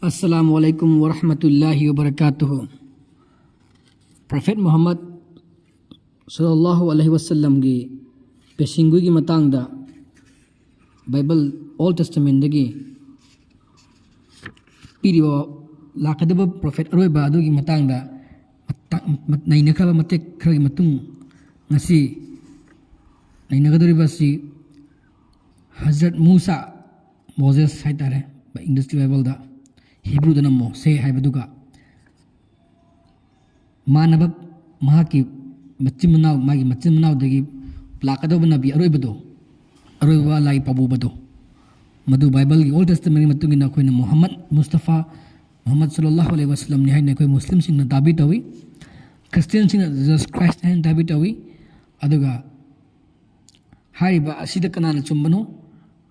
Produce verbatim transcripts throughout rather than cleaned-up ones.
Assalamu alaikum wa rahmatullahi wa barakatuh. Prophet Muhammad sallallahu alaihi wasallamꯒꯤ ꯄꯦꯁꯤꯡꯒꯨꯏꯒꯤ ꯃꯇꯥꯡꯗ Bible Old Testamentꯗꯒꯤ ꯄꯤꯔꯤꯕ ꯂꯥꯛꯀꯗꯕ prophet ꯑꯔꯣꯏꯕ ꯑꯗꯨꯒꯤ ꯃꯇꯥꯡꯗ ꯃꯇꯥ-, ꯅꯩꯅꯈ꯭ꯔꯕ ꯃꯇꯦꯛ ꯈꯔꯒꯤ ꯃꯇꯨꯡ ꯉꯁꯤ ꯅꯩꯅꯒꯗꯧꯔꯤꯕ ꯑꯁꯤ ꯍꯖꯔꯠ ꯃꯨꯁꯥ, ꯃꯣꯖꯦꯁ ꯍꯥꯏꯇꯥꯔꯦ, English Bibleꯗ, ꯍꯤꯕ꯭ꯔꯨꯗꯅ ꯃꯣꯁꯦ ꯍꯥꯏꯕꯗꯨꯒ ꯃꯥꯟꯅꯕ, ꯃꯍꯥꯛꯀꯤ ꯃꯆꯤꯟ ꯃꯅꯥꯎ, ꯃꯥꯒꯤ ꯃꯆꯤꯟ ꯃꯅꯥꯎꯗꯒꯤ ꯂꯥꯛꯀꯗꯧꯕ ꯅꯕꯤ ꯑꯔꯣꯏꯕꯗꯣ, ꯑꯔꯣꯏꯕ ꯂꯥꯏ ꯄꯥꯎꯕꯗꯣ, ꯃꯗꯨ Bibleꯒꯤ Old Testamentꯒꯤ ꯃꯇꯨꯡ ꯏꯟꯅ ꯑꯩꯈꯣꯏꯅ ꯃꯨꯍꯝꯃꯗ ꯃꯨꯁꯇꯐꯥ, ꯃꯨꯍꯝꯃꯗ ꯁꯜꯂꯜꯂꯥꯍꯨ ꯑꯂꯩꯍꯤ ꯋꯥꯁꯜꯂꯝꯅꯤ ꯍꯥꯏꯅ ꯑꯩꯈꯣꯏ ꯃꯨꯁꯂꯤꯝꯁꯤꯡꯅ ꯗꯥꯕꯤ ꯇꯧꯏ꯫ ꯈ꯭ꯔꯤꯁꯇꯤꯌꯥꯟꯁꯤꯡꯅ Jesus Christ ꯍꯥꯏꯅ ꯗꯥꯕꯤ ꯇꯧꯏ꯫ ꯑꯗꯨꯒ ꯍꯥꯏꯔꯤꯕ ꯑꯁꯤꯗ ꯀꯅꯥꯅ ꯆꯨꯝꯕꯅꯣ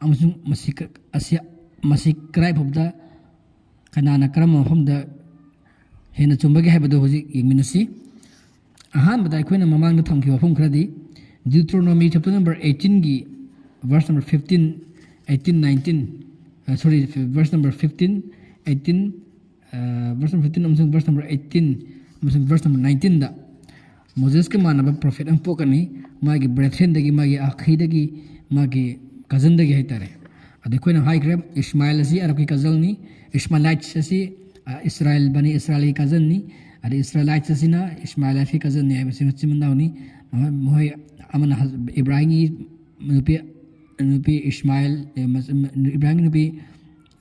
ꯑꯃꯁꯨꯡ ꯃꯁꯤ ꯀ-, ꯑꯁꯤ, ꯃꯁꯤ ꯀꯗꯥꯏ ꯐꯥꯎꯕꯗ ꯀꯅꯥꯅ ꯀꯔꯝꯕ ꯃꯐꯝꯗ ꯍꯦꯟꯅ ꯆꯨꯝꯕꯒꯦ ꯍꯥꯏꯕꯗꯨ ꯍꯧꯖꯤꯛ ꯌꯦꯡꯃꯤꯟꯅꯁꯤ꯫ ꯑꯍꯥꯟꯕꯗ ꯑꯩꯈꯣꯏꯅ ꯃꯃꯥꯡꯗ ꯊꯝꯈꯤꯕ ꯋꯥꯐꯝ ꯈꯔꯗꯤ, Deuteronomy chapter number eighteenꯒꯤ verse number fifteen, eighteen, nineteen, uh, sorry, verse number fifteen, eighteen, uh, verse number fifteen ꯑꯃꯁꯨꯡ verse number eighteen ꯑꯃꯁꯨꯡ verse number nineteenꯗ ꯃꯣꯖꯦꯁꯀ ꯃꯥꯟꯅꯕ prophet ꯑꯃ ꯄꯣꯛꯀꯅꯤ, ꯃꯥꯒꯤ brethrenꯗꯒꯤ, ꯃꯥꯒꯤ ꯑꯈꯩꯗꯒꯤ, ꯃꯥꯒꯤ cousinꯗꯒꯤ ꯍꯥꯏꯇꯥꯔꯦ꯫ ꯑꯗ ꯑꯩꯈꯣꯏꯅ ꯍꯥꯏꯈ꯭ꯔꯦ, ꯏꯁꯃꯥꯏꯜ ꯑꯁꯤ ꯑꯔꯕꯀꯤ cousinꯅꯤ, Ishmaelites ꯑꯁꯤ, ꯑ, ꯏꯁꯔꯥꯏꯜ, ꯕꯅꯤ ꯏꯁꯔꯥꯏꯜꯒꯤ cousinꯅꯤ, ꯑꯗ Israelites ꯑꯁꯤꯅ ꯏꯁꯃꯥꯏꯜꯒꯤ cousinꯅꯤ ꯍꯥꯏꯕꯁꯤ ꯃꯆꯤꯟ ꯃꯅꯥꯎꯅꯤ꯫ ꯃꯈꯣꯏ, ꯃꯈꯣꯏ ꯑꯃꯅ ꯍꯖ-, ꯏꯕ꯭ꯔꯥꯍꯤꯝꯒꯤ ꯅꯨꯄꯤ, ꯅꯨꯄꯤ ꯏꯁꯃꯥꯏꯜ, ꯑ, ꯃꯆ-, ꯏꯕ꯭ꯔꯥꯍꯤꯝꯒꯤ ꯅꯨꯄꯤ,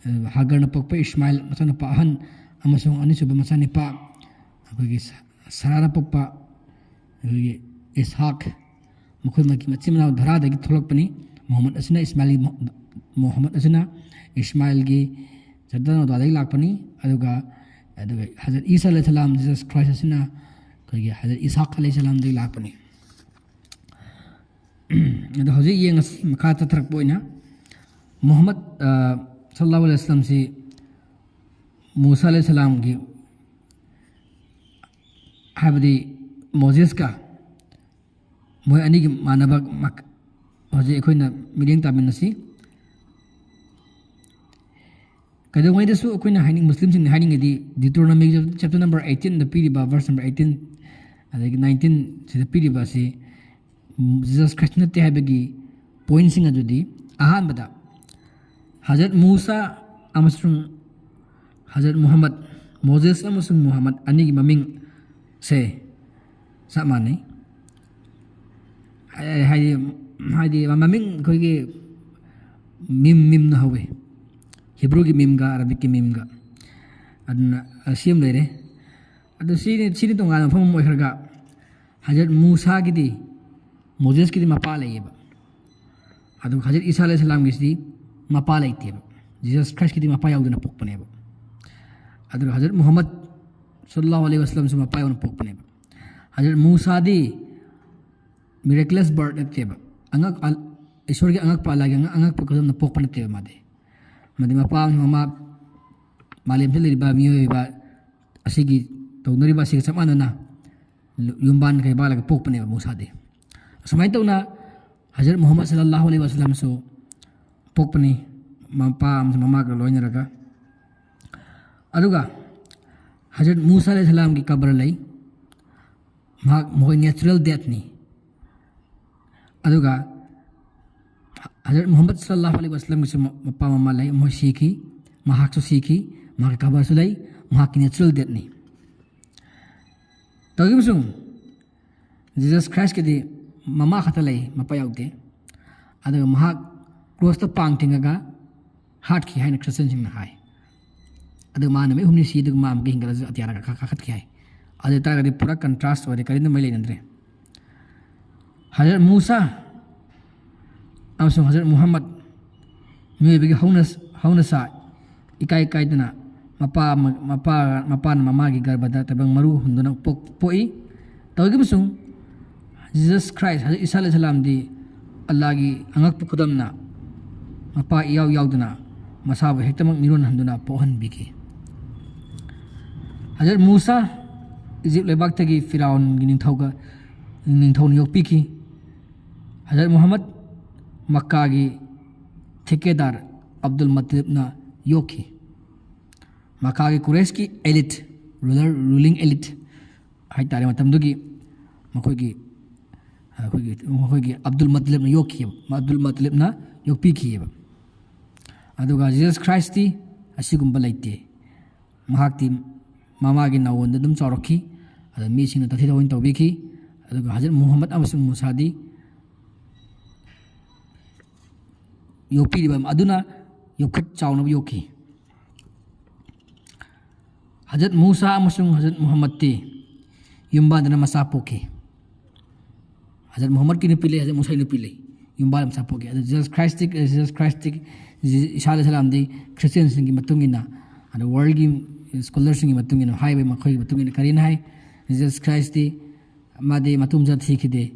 ꯑ, ꯍꯥꯒꯔꯅ ꯄꯣꯛꯄ ꯏꯁꯃꯥꯏꯜ ꯃꯆꯥꯅꯨꯄꯥ ꯑꯍꯟ ꯑꯃꯁꯨꯡ ꯑꯅꯤꯁꯨꯕ ꯃꯆꯥꯅꯨꯄꯥ ꯑꯩꯈꯣꯏꯒꯤ ꯁ-, ꯁꯔꯥꯅ ꯄꯣꯛꯄ ꯑꯩꯈꯣꯏꯒꯤ ꯏꯁꯍꯥꯛ, ꯃꯈꯣꯏ ꯃꯆꯤꯟ ꯃꯅꯥꯎ ꯙꯔꯥꯗꯒꯤ ꯊꯣꯛꯂꯛꯄꯅꯤ꯫ ꯃꯨꯍꯝꯃꯗ ꯑꯁꯤꯅ ꯏꯁꯃꯥꯏꯜꯒꯤ, ꯃꯨꯍꯝꯃꯗ ꯑꯁꯤꯅ ꯏꯁꯃꯥꯏꯜꯒꯤ ꯆꯠꯅꯗꯥꯗꯒꯤ ꯂꯥꯛꯄꯅꯤ꯫ ꯑꯗꯨꯒ, ꯑꯗꯨꯒ ꯍꯖꯔꯠ ꯏꯁꯥ ꯑꯂꯩꯍꯤ ꯁꯂꯥꯝ, Jesus Christ ꯑꯁꯤꯅ ꯑꯩꯈꯣꯏꯒꯤ ꯍꯖꯔꯠ ꯏꯁꯍꯥꯛ ꯑꯂꯩꯍꯤ ꯁꯂꯥꯝꯗꯒꯤ ꯂꯥꯛꯄꯅꯤ꯫ ꯑꯗꯣ ꯍꯧꯖꯤꯛ ꯌꯦꯡꯉꯁꯤ, ꯃꯈꯥ ꯆꯠꯊꯔꯛꯄ ꯑꯣꯏꯅ ꯃꯨꯍꯝꯃꯗ, ꯑ, ꯁꯜꯂꯜꯂꯥꯍꯨ ꯑꯂꯩꯍꯤ ꯋꯥꯁꯜꯂꯝꯁꯤ ꯃꯨꯁꯥ ꯑꯂꯩꯍꯤ ꯁꯂꯥꯝꯒꯤ, ꯍꯥꯏꯕꯗꯤ ꯃꯣꯖꯦꯁꯀ ꯃꯣꯏ ꯑꯅꯤꯒꯤ ꯃꯥꯟꯅꯕ ꯃꯛ-, ꯍꯧꯖꯤꯛ ꯑꯩꯈꯣꯏꯅ ꯃꯤꯠꯌꯦꯡ ꯇꯥꯃꯤꯟꯅꯁꯤ꯫ ꯀꯩꯗꯧꯉꯩꯗꯁꯨ ꯑꯩꯈꯣꯏꯅ ꯍꯥꯏꯅꯤꯡ ꯃꯨꯁꯂꯤꯝꯁꯤꯡꯅ ꯍꯥꯏꯅꯤꯡꯉꯤꯗꯤ, Deuteronomy chapter number eighteenꯗ ꯄꯤꯔꯤꯕ verse number eighteen ꯑꯗꯒꯤ nineteenꯁꯤꯗ ꯄꯤꯔꯤꯕ ꯑꯁꯤ Jesus Christ ꯅꯠꯇꯦ ꯍꯥꯏꯕꯒꯤ pointꯁꯤꯡ ꯑꯗꯨꯗꯤ, ꯑꯍꯥꯟꯕꯗ ꯍꯖꯔꯠ ꯃꯨꯁꯥ ꯑꯃꯁꯨꯡ ꯍꯖꯔꯠ ꯃꯨꯍꯝꯃꯗ, ꯃꯣꯖꯦꯁ ꯑꯃꯁꯨꯡ ꯃꯨꯍꯝꯃꯗ ꯑꯅꯤꯒꯤ ꯃꯃꯤꯡꯁꯦ ꯆꯞ ꯃꯥꯟꯅꯩ꯫ ꯍꯥꯏꯗꯤ, ꯍꯥꯏꯗꯤ ꯃꯃꯤꯡ ꯑꯩꯈꯣꯏꯒꯤ ꯃꯤꯝ, ꯃꯤꯝꯅ ꯍꯧꯋꯦ, ꯍꯤꯕ꯭ꯔꯨꯒꯤ ꯃꯤꯝꯒ ꯑꯔꯕꯤꯛꯀꯤ ꯃꯤꯝꯒ꯫ ꯑꯗꯨꯅ ꯑꯁꯤ ꯑꯃ ꯂꯩꯔꯦ꯫ ꯑꯗꯨ ꯁꯤꯅꯤ, ꯁꯤꯅꯤ ꯇꯣꯉꯥꯟꯕ ꯃꯐꯝ ꯑꯃ ꯑꯣꯏꯈ꯭ꯔꯒ, ꯍꯖꯔꯠ ꯃꯨꯁꯥꯒꯤꯗꯤ, ꯃꯣꯖꯦꯁꯀꯤꯗꯤ ꯃꯄꯥ ꯂꯩꯌꯦꯕ꯫ ꯑꯗꯨꯒ ꯍꯖꯔꯠ ꯏꯁꯥ ꯑꯂꯩꯍꯤ ꯁꯂꯥꯝꯒꯤꯁꯤꯗꯤ ꯃꯄꯥ ꯂꯩꯇꯦꯕ꯫ Jesus Christꯀꯤꯗꯤ ꯃꯄꯥ ꯌꯥꯎꯗꯅ ꯄꯣꯛꯄꯅꯦꯕ꯫ ꯑꯗꯨꯒ ꯍꯖꯔꯠ ꯃꯨꯍꯝꯃꯗ ꯁꯜꯂꯜꯂꯥꯍꯨ ꯑꯂꯩꯍꯤ ꯋꯥꯁꯂꯝꯁꯨ ꯃꯄꯥ ꯌꯥꯎꯅ ꯄꯣꯛꯄꯅꯦꯕ꯫ ꯍꯖꯔꯠ ꯃꯨꯁꯥꯗꯤ miraculous birth ꯅꯠꯇꯦꯕ꯫ ꯑꯉꯛ-, ꯑꯜ-, ꯏꯁꯣꯔꯒꯤ ꯑꯉꯛꯄ, ꯑꯜꯂꯥꯍꯒꯤ ꯑꯉꯛ-, ꯑꯉꯛꯄ ꯈꯨꯗꯝꯅ ꯄꯣꯛꯄ ꯅꯠꯇꯦꯕ ꯃꯥꯗꯤ꯫ ꯃꯥꯗꯤ ꯃꯄꯥ ꯑꯃꯁꯨꯡ ꯃꯃꯥ, ꯃꯥꯂꯦꯝꯗ ꯂꯩꯔꯤꯕ ꯃꯤꯑꯣꯏꯕ ꯑꯁꯤꯒꯤ ꯇꯧꯅꯔꯤꯕ ꯑꯁꯤꯒ ꯆꯞ ꯃꯥꯟꯅꯅ ꯌꯨꯝꯕꯥꯟ ꯀꯩꯕꯥꯜꯂꯒ ꯄꯣꯛꯄꯅꯦꯕ ꯃꯨꯁꯥꯗꯤ꯫ ꯑꯁꯨꯃꯥꯏꯅ ꯇꯧꯅ ꯍꯖꯔꯠ ꯃꯨꯍꯝꯃꯗ ꯁꯜꯂꯜꯂꯥꯍꯨ ꯑꯂꯩꯍꯤ ꯋꯥꯁꯂꯝꯁꯨ ꯄꯣꯛꯄꯅꯤ, ꯃꯄꯥ ꯑꯃꯁꯨꯡ ꯃꯃꯥꯒ ꯂꯣꯏꯅꯔꯒ꯫ ꯑꯗꯨꯒ ꯍꯖꯔꯠ ꯃꯨꯁꯥ ꯑꯂꯩꯍꯤ ꯁꯂꯥꯝꯒꯤ ꯀꯕꯔ ꯂꯩ, ꯃꯍꯥꯛ, ꯃꯈꯣꯏ natural deathꯅꯤ꯫ ꯑꯗꯨꯒ ꯍꯖꯔꯠ ꯃꯨꯍꯝꯃꯗ ꯁꯜꯂꯜꯂꯥꯍꯨ ꯑꯂꯩꯍꯤ ꯋꯥꯁꯂꯝꯒꯤꯁꯨ ꯃ-, ꯃꯄꯥ ꯃꯃꯥ ꯂꯩ, ꯃꯈꯣꯏ ꯁꯤꯈꯤ, ꯃꯍꯥꯛꯁꯨ ꯁꯤꯈꯤ, ꯃꯍꯥꯛꯀꯤ ꯀꯕꯔꯁꯨ ꯂꯩ, ꯃꯍꯥꯛꯀꯤ natural deathꯅꯤ꯫ ꯇꯧꯏꯒꯨꯝꯕꯁꯨꯡ Jesus Christꯀꯤꯗꯤ ꯃꯃꯥ ꯈꯛꯇ ꯂꯩ, ꯃꯄꯥ ꯌꯥꯎꯗꯦ꯫ ꯑꯗꯨꯒ ꯃꯍꯥꯛ crossꯇ ꯄꯥꯡ ꯊꯤꯡꯉꯒ ꯍꯥꯠꯈꯤ ꯍꯥꯏꯅ Christianꯁꯤꯡꯅ ꯍꯥꯏ꯫ ꯑꯗꯨ ꯃꯥ ꯅꯨꯃꯤꯠ ꯍꯨꯝꯅꯤ ꯁꯤ, ꯑꯗꯨꯒ ꯃꯥ ꯑꯃꯨꯛꯀ ꯍꯤꯡꯒꯠꯂꯁꯨ ꯑꯇꯤꯌꯥꯗ ꯀꯥꯈꯠ-, ꯀꯥꯈꯠꯈꯤ ꯍꯥꯏ꯫ ꯑꯗꯨ ꯑꯣꯏꯇꯥꯔꯒꯗꯤ ꯄꯨꯔꯥ contrast ꯑꯣꯏꯔꯦ, ꯀꯔꯤꯝꯇ ꯃꯔꯤ ꯂꯩꯅꯗ꯭ꯔꯦ꯫ ꯍꯖꯔꯠ ꯃꯨꯁꯥ ꯑꯃꯁꯨꯡ ꯍꯖꯔꯠ ꯃꯨꯍꯝꯃꯗ ꯃꯤꯑꯣꯏꯕꯒꯤ ꯍꯧꯅ-, ꯍꯧꯅꯁꯥ ꯏꯀꯥꯏ ꯀꯥꯏꯗꯅ ꯃꯄꯥ ꯑꯃ-, ꯃꯄꯥ, ꯃꯄꯥꯅ ꯃꯃꯥꯒꯤ ꯒꯔꯚꯗ ꯇꯥꯏꯕꯪ ꯃꯔꯨ ꯍꯨꯟꯗꯨꯅ ꯄꯣꯛ-, ꯄꯣꯛꯏ꯫ ꯇꯧꯏꯒꯨꯝꯕꯁꯨꯡ Jesus Christ, ꯍꯖꯔꯠ ꯏꯁꯥ ꯑꯂꯩꯍꯤ ꯁꯂꯥꯝꯗꯤ ꯑꯜꯂꯥꯍꯒꯤ ꯑꯉꯛꯄ ꯈꯨꯗꯝꯅ ꯃꯄꯥ ꯏꯌꯥꯎ ꯌꯥꯎꯗꯅ ꯃꯁꯥꯕꯨ ꯍꯦꯛꯇꯃꯛ ꯃꯤꯔꯣꯟꯍꯟꯗꯨꯅ ꯄꯣꯛꯍꯟꯕꯤꯈꯤ꯫ ꯍꯖꯔꯠ ꯃꯨꯁꯥ ꯏꯖꯤꯞ ꯂꯩꯕꯥꯛꯇꯒꯤ ꯐꯤꯔꯥꯎꯟꯒꯤ ꯅꯤꯡꯊꯧꯒ-, ꯅꯤꯡꯊꯧꯅ ꯌꯣꯛꯄꯤꯈꯤ꯫ ꯍꯖꯔꯠ ꯃꯨꯍꯝꯃꯗ ꯃꯛꯀꯥꯒꯤ ꯊꯤꯀꯦꯗꯥꯔ Abdul ꯃꯇꯂꯤꯕꯅ ꯌꯣꯛꯈꯤ꯫ ꯃꯀꯥꯒꯤ ꯀꯨꯔꯦꯁꯀꯤ elite, ruler, ruling elite ꯍꯥꯏꯇꯥꯔꯦ, ꯃꯇꯝꯗꯨꯒꯤ ꯃꯈꯣꯏꯒꯤ, ꯑꯩꯈꯣꯏꯒꯤ, ꯃꯈꯣꯏꯒꯤ ꯑꯕꯗꯨꯜ ꯃꯇꯂꯤꯕꯅ ꯌꯣꯛꯈꯤꯑꯕ, ꯑꯕꯗꯨꯜ ꯃꯇꯂꯤꯕꯅ ꯌꯣꯛꯄꯤꯈꯤꯑꯕ꯫ ꯑꯗꯨꯒ ꯖꯤꯖꯁ ꯈ꯭ꯔꯥꯏꯁꯇꯤ ꯑꯁꯤꯒꯨꯝꯕ ꯂꯩꯇꯦ꯫ ꯃꯍꯥꯛꯇꯤ ꯃꯃꯥꯒꯤ ꯅꯥꯋꯣꯟꯗ ꯑꯗꯨꯝ ꯆꯥꯎꯔꯛꯈꯤ꯫ ꯑꯗ ꯃꯤꯁꯤꯡꯅ ꯇꯥꯊꯤ ꯇꯥꯑꯣꯏꯅ ꯇꯧꯕꯤꯈꯤ꯫ ꯑꯗꯨꯒ ꯍꯖꯔꯠ ꯃꯨꯍꯝꯃꯗ ꯑꯃꯁꯨꯡ ꯃꯨꯁꯥꯗꯤ ꯌꯣꯛꯄꯤꯔꯤꯕ ꯑꯗꯨꯅ ꯌꯣꯛꯈꯠ ꯆꯥꯎꯅꯕ ꯌꯣꯛꯈꯤ꯫ ꯍꯖꯔꯠ ꯃꯨꯁꯥ ꯑꯃꯁꯨꯡ ꯍꯖꯔꯠ ꯃꯨꯍꯝꯃꯗꯇꯤ ꯌꯨꯝꯕꯥꯟꯗꯅ ꯃꯆꯥ ꯄꯣꯛꯈꯤ꯫ ꯍꯖꯔꯠ ꯃꯨꯍꯝꯃꯗꯀꯤ ꯅꯨꯄꯤ ꯂꯩ, ꯍꯖꯔꯠ ꯃꯨꯁꯥꯒꯤ ꯅꯨꯄꯤ ꯂꯩ, ꯌꯨꯝꯕꯥꯟꯗ ꯃꯆꯥ ꯄꯣꯛꯈꯤ꯫ ꯑꯗꯨ ꯖꯤꯖꯁ ꯈ꯭ꯔꯥꯏꯁꯇꯤ, ꯖꯤꯖꯁ ꯈ꯭ꯔꯥꯏꯁꯇꯤ, ꯏꯁꯥ ꯑꯂꯩꯍꯤ ꯁꯂꯥꯝꯗꯤ ꯈ꯭ꯔꯤꯁꯇꯤꯌꯟꯁꯤꯡꯒꯤ ꯃꯇꯨꯡ ꯏꯟꯅ, ꯑꯗ ꯋꯥꯔꯜꯒꯤ ꯁ꯭ꯀꯣꯂꯔꯁꯤꯡꯒꯤ ꯃꯇꯨꯡ ꯏꯟꯅ, ꯍꯥꯏꯔꯤꯕ ꯃꯈꯣꯏꯒꯤ ꯃꯇꯨꯡ ꯏꯟꯅ ꯀꯔꯤꯅ ꯍꯥꯏ? ꯖꯤꯖꯁ ꯈ꯭ꯔꯥꯏꯁꯇꯤ ꯃꯥꯗꯤ ꯃꯇꯨ ꯃꯆꯥ ꯊꯤꯈꯤꯗꯦ,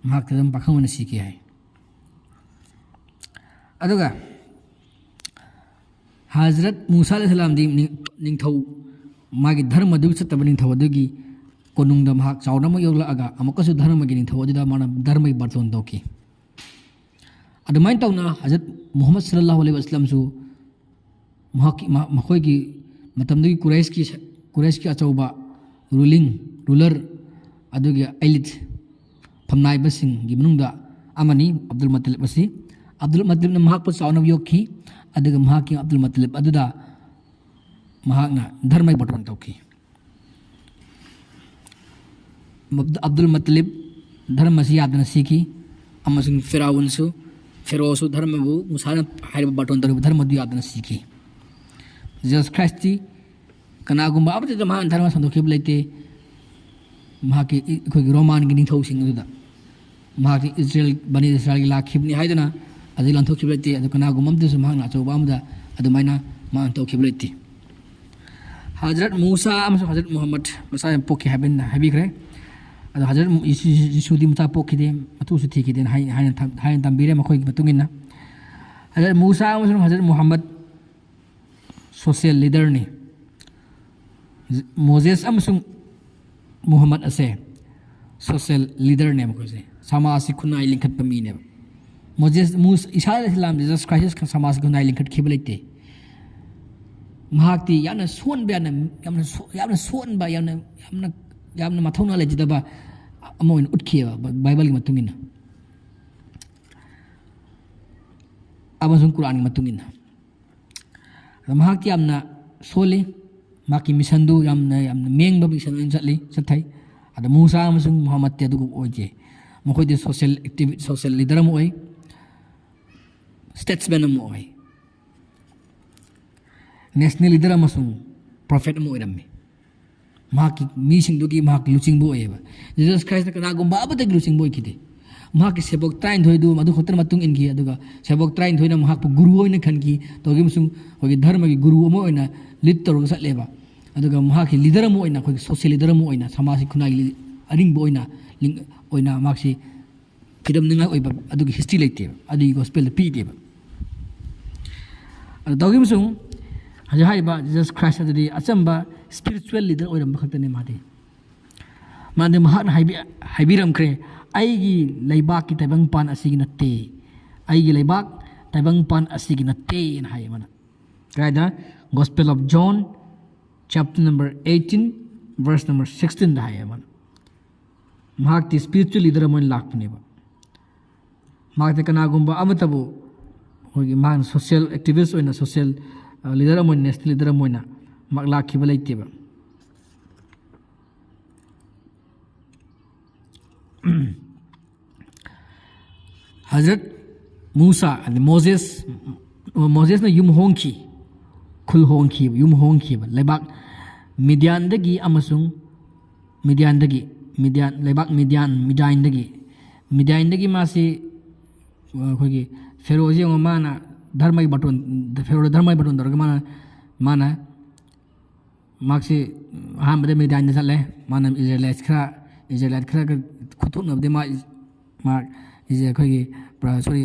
ꯃꯍꯥꯛꯇꯤ ꯑꯗꯨꯝ ꯄꯥꯈꯪ ꯑꯣꯏꯅ ꯁꯤꯈꯤ ꯍꯥꯏ꯫ ꯑꯗꯨꯒ ꯍꯖꯔꯠ ꯃꯨꯁꯥ ꯑꯂꯩꯍꯤ ꯁꯂꯥꯝꯗꯤ ꯅꯤꯡ-, ꯅꯤꯡꯊꯧ, ꯃꯥꯒꯤ ꯙꯔꯃꯗꯨꯒꯤ ꯆꯠꯇꯕ ꯅꯤꯡꯊꯧ ꯑꯗꯨꯒꯤ ꯀꯣꯅꯨꯡꯗ ꯃꯍꯥꯛ ꯆꯥꯎꯅ ꯑꯃꯨꯛ ꯌꯣꯛꯂꯛꯑꯒ ꯑꯃꯨꯛꯀꯁꯨ ꯙꯔꯃꯒꯤ ꯅꯤꯡꯊꯧ ꯑꯗꯨꯗ ꯃꯥꯅ ꯙꯔꯃꯒꯤ ꯕꯥꯔꯇꯣꯟ ꯇꯧꯈꯤ꯫ ꯑꯗꯨꯃꯥꯏꯅ ꯇꯧꯅ ꯍꯖꯔꯠ ꯃꯨꯍꯝꯃꯗ ꯁꯜꯂꯜꯂꯥꯍꯨ ꯑꯂꯩꯍꯤ ꯋꯥꯁꯂꯝꯁꯨ ꯃꯍꯥꯛꯀꯤ, ꯃ-, ꯃꯈꯣꯏꯒꯤ ꯃꯇꯝꯗꯨꯒꯤ ꯀꯨꯔꯩꯁꯀꯤ ꯁ-, ꯀꯨꯔꯩꯁꯀꯤ ꯑꯆꯧꯕ ruling, ruler, ꯑꯗꯨꯒꯤ elite ꯐꯝꯅꯥꯏꯕꯁꯤꯡꯒꯤ ꯃꯅꯨꯡꯗ ꯑꯃꯅꯤ ꯑꯕꯗꯨꯜ ꯃꯇꯂꯤꯕ ꯑꯁꯤ꯫ ꯑꯕꯗꯨꯜ ꯃꯇꯂꯤꯕꯅ ꯃꯍꯥꯛꯄꯨ ꯆꯥꯎꯅꯕ ꯌꯣꯛꯈꯤ, ꯑꯗꯨꯒ ꯃꯍꯥꯛꯀꯤ ꯑꯕꯗꯨꯜ ꯃꯇꯂꯤꯕ ꯑꯗꯨꯗ ꯃꯍꯥꯛꯅ ꯙꯔꯃꯒꯤ ꯕꯥꯔꯇꯣꯟ ꯇꯧꯈꯤ꯫ ꯑꯕꯗꯨꯜ ꯃꯇꯂꯤꯕ ꯙꯔꯃ ꯑꯁꯤ ꯌꯥꯗꯅ ꯁꯤꯈꯤ, ꯑꯃꯁꯨꯡ ꯐꯤꯔꯥꯎꯟꯁꯨ, ꯐꯦꯔꯣꯁꯨ ꯙꯔꯃꯕꯨ, ꯃꯨꯁꯥꯅ ꯍꯥꯏꯔꯤꯕ ꯕꯥꯔꯇꯣꯟ ꯇꯧꯔꯤꯕ ꯙꯔꯃꯗꯨ ꯌꯥꯗꯅ ꯁꯤꯈꯤ꯫ ꯖꯤꯖꯁ ꯈ꯭ꯔꯥꯏꯁꯇꯤ ꯀꯅꯥꯒꯨꯝꯕ ꯑꯃꯠꯇꯗ ꯃꯍꯥꯛꯅ ꯙꯔꯃ ꯁꯟꯗꯣꯛꯈꯤꯕ ꯂꯩꯇꯦ꯫ ꯃꯍꯥꯛꯀꯤ, ꯑꯩꯈꯣꯏꯒꯤ ꯔꯣꯃꯥꯟꯒꯤ ꯅꯤꯡꯊꯧꯁꯤꯡ ꯑꯗꯨꯗ ꯃꯍꯥꯛꯇꯤ ꯏꯁꯔꯥꯌꯦꯜ, ꯕꯅꯤ ꯏꯁꯔꯥꯌꯦꯜꯒꯤ ꯂꯥꯛꯈꯤꯕꯅꯤ ꯍꯥꯏꯗꯨꯅ ꯑꯗꯨ ꯂꯥꯟꯊꯣꯛꯈꯤꯕ ꯂꯩꯇꯦ꯫ ꯑꯗꯨ ꯀꯅꯥꯒꯨꯝꯕ ꯑꯃꯗꯁꯨ ꯃꯍꯥꯛꯅ ꯑꯆꯧꯕ ꯑꯃꯗ ꯑꯗꯨꯃꯥꯏꯅ ꯃꯍꯥꯛꯅ ꯇꯧꯈꯤꯕ ꯂꯩꯇꯦ꯫ ꯍꯖꯔꯠ ꯃꯨꯁꯥ ꯑꯃꯁꯨꯡ ꯍꯖꯔꯠ ꯃꯨꯍꯝꯃꯗ ꯃꯆꯥ ꯌꯥꯝ ꯄꯣꯛꯈꯤ ꯍꯥꯏꯕ ꯑꯩꯅ ꯍꯥꯏꯕꯤꯈ꯭ꯔꯦ꯫ ꯑꯗꯣ ꯍꯖꯔꯠ ꯃꯨ-, ꯌꯤꯁꯨ-, ꯌꯤꯁꯨꯗꯤ ꯃꯆꯥ ꯄꯣꯛꯈꯤꯗꯦ, ꯃꯇꯨꯁꯨ ꯊꯤꯈꯤꯗꯦꯅ ꯍꯥꯏ-, ꯍꯥꯏꯅ ꯊꯝ-, ꯍꯥꯏꯅ ꯇꯝꯕꯤꯔꯦ ꯃꯈꯣꯏꯒꯤ ꯃꯇꯨꯡ ꯏꯟꯅ꯫ ꯍꯖꯔꯠ ꯃꯨꯁꯥ ꯑꯃꯁꯨꯡ ꯍꯖꯔꯠ ꯃꯨꯍꯝꯃꯗ social leaderꯅꯤ꯫ ꯃꯣꯖꯦꯁ ꯑꯃꯁꯨꯡ ꯃꯨꯍꯝꯃꯗ ꯑꯁꯦ social leaderꯅꯦ ꯃꯈꯣꯏꯁꯦ, ꯁꯃꯥꯖꯁꯤ ꯈꯨꯟꯅꯥꯏ ꯂꯤꯡꯈꯠꯄ ꯃꯤꯅꯦꯕ꯫ ꯃꯣꯖꯦꯁ, ꯃꯨꯁ-, ꯏꯁꯥ ꯏꯁꯂꯥꯝ ꯖꯤꯖꯁ ꯈ꯭ꯔꯥꯏꯁ ꯁꯃꯥꯖꯁꯤ ꯈꯨꯟꯅꯥꯏ ꯂꯤꯡꯈꯠꯈꯤꯕ ꯂꯩꯇꯦ꯫ ꯃꯍꯥꯛꯇꯤ ꯌꯥꯝꯅ ꯁꯣꯟꯕ, ꯌꯥꯝꯅ, ꯌꯥꯝꯅ ꯁꯣ-, ꯌꯥꯝꯅ ꯁꯣꯟꯕ, ꯌꯥꯝꯅ, ꯌꯥꯝꯅ, ꯌꯥꯝꯅ ꯃꯊꯧꯅꯥ ꯂꯩꯖꯗꯕ ꯑꯃ ꯑꯣꯏꯅ ꯎꯠꯈꯤꯑꯕ ꯕꯥꯏꯕꯜꯒꯤ ꯃꯇꯨꯡ ꯏꯟꯅ꯫ ꯑꯃꯁꯨꯡ ꯀꯨꯔꯥꯟꯒꯤ ꯃꯇꯨꯡ ꯏꯟꯅ꯫ ꯑꯗ ꯃꯍꯥꯛꯇꯤ ꯌꯥꯝꯅ ꯁꯣꯜꯂꯤ, ꯃꯍꯥꯛꯀꯤ ꯃꯤꯁꯟꯗꯨ ꯌꯥꯝꯅ, ꯌꯥꯝꯅ ꯃꯦꯡꯕ ꯃꯤꯁꯟ ꯑꯣꯏꯅ ꯆꯠꯂꯤ, ꯆꯠꯊꯩ꯫ ꯑꯗ ꯃꯨꯁꯥ ꯑꯃꯁꯨꯡ ꯃꯨꯍꯝꯃꯗꯇꯤ ꯑꯗꯨꯒꯨꯝꯕ ꯑꯣꯏꯗꯦ꯫ ꯃꯈꯣꯏꯗꯤ social activi-, social leader ꯑꯃ ꯑꯣꯏ, statesman ꯑꯃ ꯑꯣꯏ, national leader ꯑꯃꯁꯨꯡ prophet ꯑꯃ ꯑꯣꯏꯔꯝꯃꯤ꯫ ꯃꯍꯥꯛꯀꯤ ꯃꯤꯁꯤꯡꯗꯨꯒꯤ ꯃꯍꯥꯛꯀꯤ ꯂꯨꯆꯤꯡꯕ ꯑꯣꯏꯌꯦꯕ꯫ Jesus Christ ꯀꯅꯥꯒꯨꯝꯕ ꯑꯃꯠꯇꯒꯤ ꯂꯨꯆꯤꯡꯕ ꯑꯣꯏꯈꯤꯗꯦ꯫ ꯃꯍꯥꯛꯀꯤ ꯁꯦꯕꯣꯛ ꯇꯔꯥꯅꯤꯊꯣꯏꯗꯨ ꯃꯗꯨ ꯈꯛꯇꯅ ꯃꯇꯨꯡ ꯏꯟꯈꯤ, ꯑꯗꯨꯒ ꯁꯦꯕꯣꯛ ꯇꯔꯥꯅꯤꯊꯣꯏꯅ ꯃꯍꯥꯛꯄꯨ ꯒꯨꯔꯨ ꯑꯣꯏꯅ ꯈꯟꯈꯤ, ꯇꯧꯈꯤꯕ ꯑꯃꯁꯨꯡ ꯑꯩꯈꯣꯏꯒꯤ ꯙꯔꯃꯒꯤ ꯒꯨꯔꯨ ꯑꯃ ꯑꯣꯏꯅ lead ꯇꯧꯔꯒ ꯆꯠꯂꯦꯕ꯫ ꯑꯗꯨꯒ ꯃꯍꯥꯛꯀꯤ leader ꯑꯃ ꯑꯣꯏꯅ, ꯑꯩꯈꯣꯏꯒꯤ social leader ꯑꯃ ꯑꯣꯏꯅ, ꯁꯃꯥꯖꯀꯤ ꯈꯨꯟꯅꯥꯏꯒꯤ ꯑꯔꯤꯡꯕ ꯑꯣꯏꯅ, ꯂꯤꯡ-, ꯑꯣꯏꯅ ꯃꯍꯥꯛꯁꯤ ꯈꯤꯗꯝꯅꯤꯡꯉꯥꯏ ꯑꯣꯏꯕ ꯑꯗꯨꯒꯤ history ꯂꯩꯇꯦꯕ, ꯑꯗꯨꯒꯤ gospelꯗ ꯄꯤꯗꯦꯕ꯫ ꯑꯗꯨ ꯇꯧꯈꯤꯕ ꯑꯃꯁꯨꯡ ꯍꯧꯖꯤꯛ ꯍꯥꯏꯔꯤꯕ Jesus Christ ꯑꯗꯨꯗꯤ ꯑꯆꯝꯕ spiritual leader ꯑꯣꯏꯔꯝꯕ ꯈꯛꯇꯅꯤ꯫ ꯃꯥꯗꯤ, ꯃꯥꯗꯤ ꯃꯍꯥꯛꯅ ꯍꯥꯏꯕꯤ-, ꯍꯥꯏꯕꯤꯔꯝꯈ꯭ꯔꯦ, "ꯑꯩꯒꯤ ꯂꯩꯕꯥꯛꯀꯤ ꯇꯥꯏꯕꯪꯄꯥꯟ ꯑꯁꯤꯒꯤ ꯅꯠꯇꯦ, ꯑꯩꯒꯤ ꯂꯩꯕꯥꯛ ꯇꯥꯏꯕꯪꯄꯥꯟ ꯑꯁꯤꯒꯤ ꯅꯠꯇꯦ" ꯍꯥꯏꯅ ꯍꯥꯏꯌꯦ ꯃꯥꯅ꯫ ꯀꯗꯥꯏꯗ? Gospel of John, chapter number eighteen, verse number sixteenꯗ ꯍꯥꯏꯌꯦ ꯃꯥꯅ꯫ ꯃꯍꯥꯛꯇꯤ spiritual leader ꯑꯃ ꯑꯣꯏꯅ ꯂꯥꯛꯄꯅꯦꯕ꯫ ꯃꯍꯥꯛꯇꯤ ꯀꯅꯥꯒꯨꯝꯕ ꯑꯃꯠꯇꯕꯨ, ꯑꯩꯈꯣꯏꯒꯤ, ꯃꯍꯥꯛꯅ social activist ꯑꯣꯏꯅ, social, ꯑ, leader ꯑꯃ ꯑꯣꯏꯅ, national leader ꯑꯃ ꯑꯣꯏꯅ ꯃꯍꯥꯛ ꯂꯥꯛꯈꯤꯕ ꯂꯩꯇꯦꯕ꯫ ꯍꯖꯔꯠ ꯃꯨꯁꯥ, ꯑꯗ ꯃꯣꯖꯦꯁ, ꯃꯣꯖꯦꯁꯅ ꯌꯨꯝ ꯍꯣꯡꯈꯤ, ꯈꯨꯜ ꯍꯣꯡꯈꯤꯕ, ꯌꯨꯝ ꯍꯣꯡꯈꯤꯕ ꯂꯩꯕꯥꯛ ꯃꯤꯗ꯭ꯌꯥꯟꯗꯒꯤ ꯑꯃꯁꯨꯡ ꯃꯤꯗ꯭ꯌꯥꯟꯗꯒꯤ, ꯃꯤꯗ꯭ꯌꯥꯟ, ꯂꯩꯕꯥꯛ ꯃꯤꯗ꯭ꯌꯥꯟ, ꯃꯤꯗ꯭ꯌꯥꯟꯗꯒꯤ, ꯃꯤꯗ꯭ꯌꯥꯟꯗꯒꯤ ꯃꯥꯁꯤ, ꯑꯩꯈꯣꯏꯒꯤ ꯐꯦꯔꯣꯁꯤ ꯌꯦꯡꯉꯣ, ꯃꯥꯅ ꯙꯔꯃꯒꯤ ꯕꯥꯇꯣꯟ, ꯐꯦꯔꯣꯗ ꯙꯔꯃꯒꯤ ꯕꯥꯇꯣꯟ ꯇꯧꯔꯒ ꯃꯥꯅ, ꯃꯥꯅ ꯃꯍꯥꯛꯁꯤ ꯑꯍꯥꯟꯕꯗ ꯃꯤꯗ꯭ꯌꯥꯟꯗ ꯆꯠꯂꯦ꯫ ꯃꯥꯅ Israelites ꯈꯔ, Israelite ꯈꯔꯒ ꯈꯨꯠꯊꯣꯛꯅꯕꯗꯤ ꯃꯥ, ꯃꯥ, ꯑꯩꯈꯣꯏꯒꯤ, sorry,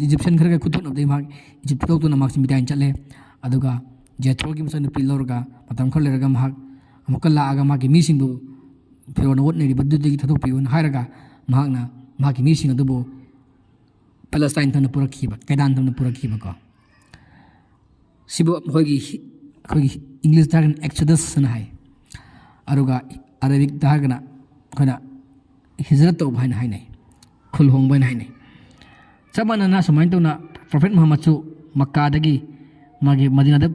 Egyptian ꯈꯔꯒ ꯈꯨꯠꯊꯣꯛꯅꯕꯗꯤ ꯃꯍꯥꯛ ꯏꯖꯤꯞ ꯊꯥꯗꯣꯛꯇꯨꯅ ꯃꯍꯥꯛꯁꯤ ꯃꯤꯗ꯭ꯌꯥꯟ ꯆꯠꯂꯦ꯫ ꯑꯗꯨꯒ ꯖꯦꯊ꯭ꯔꯣꯒꯤ ꯃꯆꯥꯅꯨꯄꯤ ꯂꯧꯔꯒ ꯃꯇꯝ ꯈꯔ ꯂꯩꯔꯒ ꯃꯍꯥꯛ ꯑꯃꯨꯛꯀ ꯂꯥꯛꯑꯒ ꯃꯥꯒꯤ ꯃꯤꯁꯤꯡꯕꯨ, ꯐꯦꯔꯣꯅ ꯑꯣꯠꯅꯔꯤꯕꯗꯨꯗꯒꯤ ꯊꯥꯗꯣꯛꯄꯤꯌꯨꯅ ꯍꯥꯏꯔꯒ ꯃꯍꯥꯛꯅ ꯃꯍꯥꯛꯀꯤ ꯃꯤꯁꯤꯡ ꯑꯗꯨꯕꯨ ꯄꯦꯂꯦꯁꯇꯥꯏꯟ ꯊꯝꯅ ꯄꯨꯔꯛꯈꯤꯕ, ꯀꯩꯗꯥꯟ ꯊꯝꯅ ꯄꯨꯔꯛꯈꯤꯕꯀꯣ꯫ ꯁꯤꯕꯨ ꯃꯈꯣꯏꯒꯤ ꯍꯤ-, ꯑꯩꯈꯣꯏꯒꯤ ꯏꯪꯂꯤꯁꯇ ꯍꯥꯏꯔꯒꯅ ꯑꯦꯛꯁꯣꯗꯁ ꯍꯥꯏꯅ ꯍꯥꯏ, ꯑꯗꯨꯒ ꯑꯔꯕꯤꯛꯇ ꯍꯥꯏꯔꯒꯅ ꯑꯩꯈꯣꯏꯅ ꯍꯤꯖꯔꯠ ꯇꯧꯕ ꯍꯥꯏꯅ ꯍꯥꯏꯅꯩ, ꯈꯨꯜ ꯍꯣꯡꯕ ꯍꯥꯏꯅ ꯍꯥꯏꯅꯩ꯫ ꯆꯞ ꯃꯥꯟꯅꯅ ꯁꯨꯃꯥꯏꯅ ꯇꯧꯅ ꯄ꯭ꯔꯣꯐꯦꯠ ꯃꯨꯍꯝꯃꯗꯁꯨ ꯃꯛꯀꯥꯗꯒꯤ ꯃꯥꯒꯤ ꯃꯗꯤꯅꯥꯗ,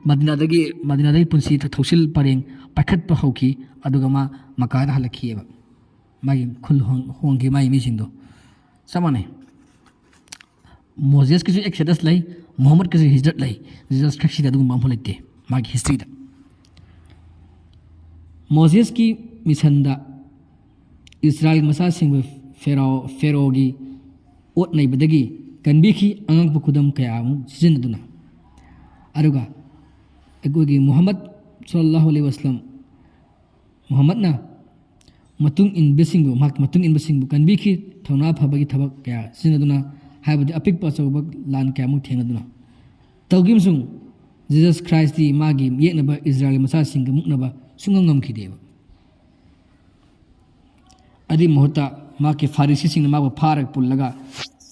ꯃꯗꯤꯅꯥꯗꯒꯤ, ꯃꯗꯤꯅꯥꯗꯒꯤ ꯄꯨꯟꯁꯤ ꯊꯧꯁꯤꯜ ꯄꯔꯦꯡ ꯄꯥꯏꯈꯠꯄ ꯍꯧꯈꯤ, ꯑꯗꯨꯒ ꯃꯥ ꯃꯛꯀꯥꯗ ꯍꯜꯂꯛꯈꯤꯑꯕ꯫ ꯃꯥꯒꯤ ꯈꯨꯜ ꯍꯣꯡ-, ꯍꯣꯡꯈꯤ ꯃꯥꯒꯤ ꯃꯤꯁꯤꯡꯗꯣ꯫ ꯆꯞ ꯃꯥꯟꯅꯩ꯫ ꯃꯣꯖꯦꯁꯀꯤꯁꯨ ꯑꯦꯛꯁꯦꯗꯁ ꯂꯩ, ꯃꯨꯍꯝꯃꯗꯀꯤꯁꯨ ꯍꯤꯖꯔꯠ ꯂꯩ꯫ ꯖꯤꯖꯁ ꯈ꯭ꯔꯥꯏꯁꯀꯤꯗꯤ ꯑꯗꯨꯒꯨꯝꯕ ꯑꯃꯐꯥꯎ ꯂꯩꯇꯦ ꯃꯥꯒꯤ ꯍꯤꯁꯇ꯭ꯔꯤꯗ꯫ ꯃꯣꯖꯦꯁꯀꯤ ꯃꯤꯁꯟꯗ ꯏꯁꯔꯥꯏꯜ ꯃꯆꯥꯁꯤꯡꯕꯨ ꯐꯦꯔꯥꯑꯣ, ꯐꯦꯔꯣꯒꯤ ꯑꯣꯠ ꯅꯩꯕꯗꯒꯤ ꯀꯟꯕꯤꯈꯤ, ꯑꯉꯛꯄ ꯈꯨꯗꯝ ꯀꯌꯥ ꯑꯃ ꯁꯤꯖꯤꯟꯅꯗꯨꯅ꯫ ꯑꯗꯨꯒ ꯑꯩꯈꯣꯏꯒꯤ ꯃꯨꯍꯝꯃꯗ ꯁꯜꯂꯜꯂꯥꯍꯨ ꯑꯂꯩꯍꯤ ꯋꯁꯜꯂꯝ, ꯃꯨꯍꯝꯃꯗꯅ ꯃꯇꯨꯡ ꯏꯟꯕꯁꯤꯡꯕꯨ, ꯃꯍꯥꯛꯀꯤ ꯃꯇꯨꯡ ꯏꯟꯕꯁꯤꯡꯕꯨ ꯀꯟꯕꯤꯈꯤ, ꯊꯧꯅꯥ ꯐꯕꯒꯤ ꯊꯕꯛ ꯀꯌꯥ ꯁꯤꯖꯤꯟꯅꯗꯨꯅ, ꯍꯥꯏꯕꯗꯤ ꯑꯄꯤꯛꯄ ꯑꯆꯧꯕ ꯂꯥꯟ ꯀꯌꯥꯃꯨꯛ ꯊꯦꯡꯅꯗꯨꯅ꯫ ꯇꯧꯈꯤꯕꯁꯨ ꯖꯤꯖꯁ ꯈ꯭ꯔꯥꯏꯁꯇꯤ ꯃꯥꯒꯤ ꯌꯦꯛꯅꯕ ꯏꯁꯔꯥꯏꯜ ꯃꯆꯥꯁꯤꯡꯒ ꯃꯨꯛꯅꯕ ꯁꯨꯡꯉꯝ ꯉꯝꯈꯤꯗꯦꯕ꯫ ꯑꯗꯨꯒꯤ ꯃꯍꯨꯠꯇ ꯃꯍꯥꯛꯀꯤ ꯐꯥꯔꯤꯁꯤꯁꯤꯡꯅ ꯃꯥꯕꯨ ꯐꯥꯔꯒ ꯄꯨꯜꯂꯒ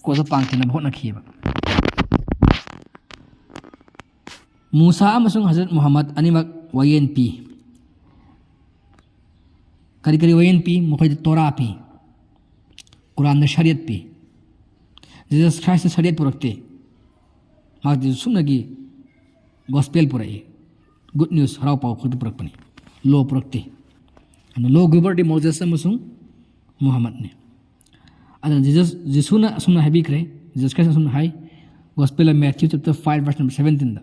ꯀꯣꯠꯇ ꯄꯥꯡꯊꯅꯕ ꯍꯣꯠꯅꯈꯤꯑꯕ꯫ ꯃꯨꯁꯥ ꯑꯃꯁꯨꯡ ꯍꯖꯔꯠ ꯃꯨꯍꯝꯃꯗ ꯑꯅꯤꯃꯛ ꯋꯥꯌꯦꯜ ꯄꯤ꯫ ꯀꯔꯤ ꯀꯔꯤ ꯋꯥꯌꯦꯜ ꯄꯤ? ꯃꯈꯣꯏꯗ ꯇꯣꯔꯥ ꯄꯤ, ꯀꯨꯔꯥꯟꯗ ꯁꯔꯤꯌꯠ ꯄꯤ꯫ ꯖꯤꯖꯁ ꯈ꯭ꯔꯥꯏꯁꯇ ꯁꯔꯤꯌꯠ ꯄꯨꯔꯛꯇꯦ꯫ ꯃꯍꯥꯛꯇꯤ ꯁꯨꯞꯅꯒꯤ ꯒꯣꯁꯄꯦꯜ ꯄꯨꯔꯛꯏ, ꯒꯨꯗ ꯅ꯭ꯌꯨꯁ, ꯍꯔꯥꯎ ꯄꯥꯎ ꯈꯛꯇ ꯄꯨꯔꯛꯄꯅꯤ, ꯂꯣ ꯄꯨꯔꯛꯇꯦ꯫ ꯑꯗꯨꯅ ꯂꯣ ꯒꯤꯕꯔꯗꯤ ꯃꯣꯖꯦꯁ ꯑꯃꯁꯨꯡ ꯃꯨꯍꯝꯃꯗꯅꯤ꯫ ꯑꯗꯨꯅ ꯖꯤꯖꯁ, ꯖꯤꯁꯨꯅ ꯑꯁꯨꯝꯅ ꯍꯥꯏꯕꯤꯈ꯭ꯔꯦ, ꯖꯤꯖꯁ ꯈ꯭ꯔꯥꯏꯁꯅ ꯑꯁꯨꯝꯅ ꯍꯥꯏ, Gospel of Matthew chapter five verse number seventeen ꯗ,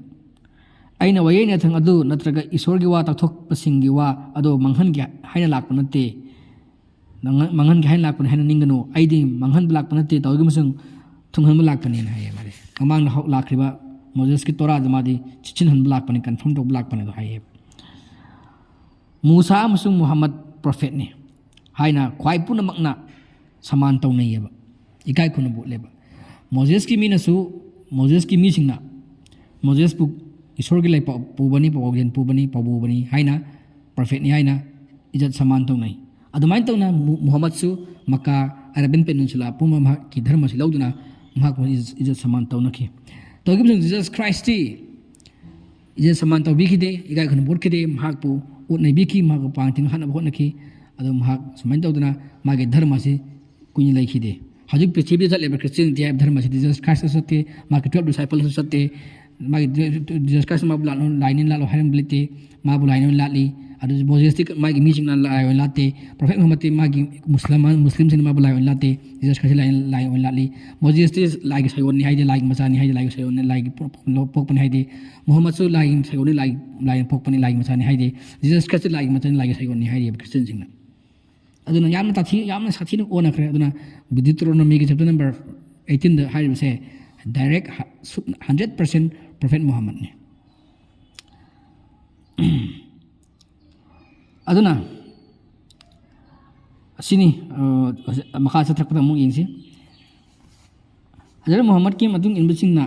"ꯑꯩꯅ ꯋꯥꯌꯦꯜ ꯌꯥꯊꯪ ꯑꯗꯨ ꯅꯠꯇ꯭ꯔꯒ ꯏꯁꯣꯔꯒꯤ ꯋꯥ ꯇꯥꯛꯊꯣꯛꯄꯁꯤꯡꯒꯤ ꯋꯥ ꯑꯗꯨ ꯃꯥꯡꯍꯟꯒꯦ ꯍꯥꯏꯅ ꯂꯥꯛꯄ ꯅꯠꯇꯦ, ꯃꯥꯡꯍꯟ-, ꯃꯥꯡꯍꯟꯒꯦ ꯍꯥꯏꯅ ꯂꯥꯛꯄꯅꯤ ꯍꯥꯏꯅ ꯅꯤꯡꯒꯅꯨ, ꯑꯩꯗꯤ ꯃꯥꯡꯍꯟꯕ ꯂꯥꯛꯄ ꯅꯠꯇꯦ, ꯇꯧꯔꯤꯕ ꯑꯃꯁꯨꯡ ꯊꯨꯡꯍꯟꯕ ꯂꯥꯛꯄꯅꯦꯅ" ꯍꯥꯏꯌꯦ ꯃꯥꯗꯤ꯫ ꯃꯃꯥꯡꯗ ꯍꯧ-, ꯂꯥꯛꯈ꯭ꯔꯤꯕ ꯃꯣꯖꯦꯁꯀꯤ ꯇꯣꯔꯥꯗ ꯃꯥꯗꯤ ꯆꯤꯠꯁꯤꯟꯍꯟꯕ ꯂꯥꯛꯄꯅꯤ, ꯀꯟꯐꯥꯔꯝ ꯇꯧꯕ ꯂꯥꯛꯄꯅꯦ ꯑꯗꯣ ꯍꯥꯏꯌꯦꯕ꯫ ꯃꯨꯁꯥ ꯑꯃꯁꯨꯡ ꯃꯨꯍꯝꯃꯗ ꯄ꯭ꯔꯣꯐꯦꯠꯅꯤ ꯍꯥꯏꯅ ꯈ꯭ꯋꯥꯏ ꯄꯨꯝꯅꯃꯛꯅ ꯁꯃꯥꯟ ꯇꯧꯅꯩꯌꯦꯕ, ꯏꯀꯥꯏ ꯈꯨꯝꯅꯕ ꯎꯠꯂꯦꯕ꯫ ꯃꯣꯖꯦꯁꯀꯤ ꯃꯤꯅꯁꯨ, ꯃꯣꯖꯦꯁꯀꯤ ꯃꯤꯁꯤꯡꯅ ꯃꯣꯖꯦꯁꯄꯨ ꯏꯁꯣꯔꯒꯤ ꯂꯩꯄꯥꯎ ꯄꯨꯕꯅꯤ, ꯄꯥꯎꯖꯦꯜ ꯄꯨꯕꯅꯤ, ꯄꯥꯎꯕꯨꯕꯅꯤ ꯍꯥꯏꯅ, ꯄ꯭ꯔꯣꯐꯦꯠꯅꯤ ꯍꯥꯏꯅ ꯏꯖꯠ ꯁꯃꯥꯟ ꯇꯧꯅꯩ꯫ ꯑꯗꯨꯃꯥꯏꯅ ꯇꯧꯅ ꯃꯨ-, ꯃꯨꯍꯝꯃꯗꯁꯨ ꯃꯀꯥ, ꯑꯔꯥꯕꯤꯌꯟ ꯄꯦꯅꯤꯟꯁꯨꯂꯥ ꯄꯨꯝꯕ ꯃꯍꯥꯛꯀꯤ ꯙꯔꯃꯁꯤ ꯂꯧꯗꯨꯅ ꯃꯍꯥꯛꯄꯨ ꯏꯖꯠ, ꯏꯖꯠ ꯁꯃꯥꯟ ꯇꯧꯅꯈꯤ꯫ ꯇꯧꯈꯤꯕꯁꯤꯡ ꯖꯤꯖꯁ ꯈ꯭ꯔꯥꯏꯁꯇꯤ ꯏꯖꯠ ꯁꯃꯥꯟ ꯇꯧꯕꯤꯈꯤꯗꯦ, ꯏꯀꯥꯏ ꯈꯨꯝꯅꯕ ꯎꯠꯈꯤꯗꯦ, ꯃꯍꯥꯛꯄꯨ ꯑꯣꯠ ꯅꯩꯕꯤꯈꯤ, ꯃꯍꯥꯛꯄꯨ ꯄꯥꯡ ꯊꯤꯡ ꯍꯥꯠꯅꯕ ꯍꯣꯠꯅꯈꯤ꯫ ꯑꯗꯣ ꯃꯍꯥꯛ ꯁꯨꯃꯥꯏꯅ ꯇꯧꯗꯅ ꯃꯥꯒꯤ ꯙꯔꯃ ꯑꯁꯤ ꯀꯨꯏꯅ ꯂꯩꯈꯤꯗꯦ꯫ ꯍꯧꯖꯤꯛ ꯄ꯭ꯔꯤꯊꯤꯕꯤꯗ ꯆꯠꯂꯤꯕ ꯈ꯭ꯔꯤꯁꯇꯤꯌꯥꯅꯤꯇꯤ ꯍꯥꯏꯕ ꯙꯔꯃ ꯑꯁꯤ ꯖꯤꯖꯁ ꯈ꯭ꯔꯥꯏꯁꯇꯁꯨ ꯆꯠꯇꯦ, ꯃꯍꯥꯛꯀꯤ ꯇꯨꯌꯦꯜꯞ ꯗꯤꯁꯥꯏꯄꯜꯁꯨ ꯆꯠꯇꯦ꯫ ꯃꯥꯒꯤ ꯖꯤꯖꯁ ꯈ꯭ꯔꯥꯏꯁꯇ ꯃꯥꯕꯨ ꯂꯥꯛꯅꯨ, ꯂꯥꯏꯅꯤꯅ ꯂꯥꯛꯂꯣ ꯍꯥꯏꯔꯝꯕ ꯂꯩꯇꯦ꯫ ꯃꯥꯕꯨ ꯂꯥꯏꯅꯤꯅ ꯂꯥꯠꯂꯤ꯫ ꯑꯗꯨ ꯃꯣꯖꯦꯁꯇꯤ ꯃꯥꯒꯤ ꯃꯤꯁꯤꯡꯅ ꯂꯥꯏ ꯑꯣꯏꯅ ꯂꯥꯠꯇꯦ꯫ ꯄ꯭ꯔꯣꯐꯦꯠ ꯃꯨꯍꯝꯃꯗꯇꯤ ꯃꯥꯒꯤ ꯃꯨꯁꯂꯃꯥꯟ, ꯃꯨꯁꯂꯤꯝꯁꯤꯡꯅ ꯃꯥꯕꯨ ꯂꯥꯏ ꯑꯣꯏꯅ ꯂꯥꯠꯇꯦ꯫ ꯖꯤꯖꯁ ꯈ꯭ꯔꯥꯏꯁꯇ ꯂꯥꯏ, ꯂꯥꯏ ꯑꯣꯏꯅ ꯂꯥꯠꯂꯤ꯫ ꯃꯣꯖꯦꯁꯇꯤ ꯂꯥꯏꯒꯤ ꯁꯥꯏꯑꯣꯟꯅꯤ ꯍꯥꯏꯗꯦ, ꯂꯥꯏꯒꯤ ꯃꯆꯥꯅꯤ ꯍꯥꯏꯗꯦ, ꯂꯥꯏꯒꯤ ꯁꯥꯏꯑꯣꯟꯅꯤ, ꯂꯥꯏꯒꯤ ꯄꯣꯛ-, ꯄꯣꯛ-, ꯄꯣꯛꯄꯅꯤ ꯍꯥꯏꯗꯦ꯫ ꯃꯨꯍꯝꯃꯗꯁꯨ ꯂꯥꯏꯒꯤ ꯁꯥꯏꯑꯣꯟꯅꯤ, ꯂꯥꯏ, ꯂꯥꯏꯅ ꯄꯣꯛꯄꯅꯤ, ꯂꯥꯏꯒꯤ ꯃꯆꯥꯅꯤ ꯍꯥꯏꯗꯦ꯫ ꯖꯤꯖꯁ ꯈ꯭ꯔꯥꯏꯁꯇ ꯂꯥꯏꯒꯤ ꯃꯆꯥꯅꯤ, ꯂꯥꯏꯒꯤ ꯁꯥꯏꯑꯣꯟꯅꯤ ꯍꯥꯏꯔꯤꯕ ꯈ꯭ꯔꯤꯁꯇꯤꯌꯥꯟꯁꯤꯡꯅ꯫ ꯑꯗꯨꯅ ꯌꯥꯝꯅ ꯇꯥꯊꯤ-, ꯌꯥꯝꯅ ꯁꯥꯊꯤꯅ ꯑꯣꯟꯅꯈ꯭ꯔꯦ꯫ ꯑꯗꯨꯅ Deuteronomy ꯒꯤ chapter number eighteen ꯗ ꯍꯥꯏꯔꯤꯕꯁꯦ direct ꯍ-, ꯁꯨꯞ-, hundred percent Prophet ꯃꯨꯍꯝꯃꯗꯅꯤ꯫ ꯑꯗꯨꯅ ꯑꯁꯤꯅꯤ, ꯑ, ꯍꯧꯖꯤꯛ ꯃꯈꯥ ꯆꯠꯊꯔꯛꯄꯗ ꯑꯃꯨꯛ ꯌꯦꯡꯁꯤ꯫ ꯍꯖꯔꯠ ꯃꯨꯍꯝꯃꯗꯀꯤ ꯃꯇꯨꯡ ꯏꯟꯕꯁꯤꯡꯅ,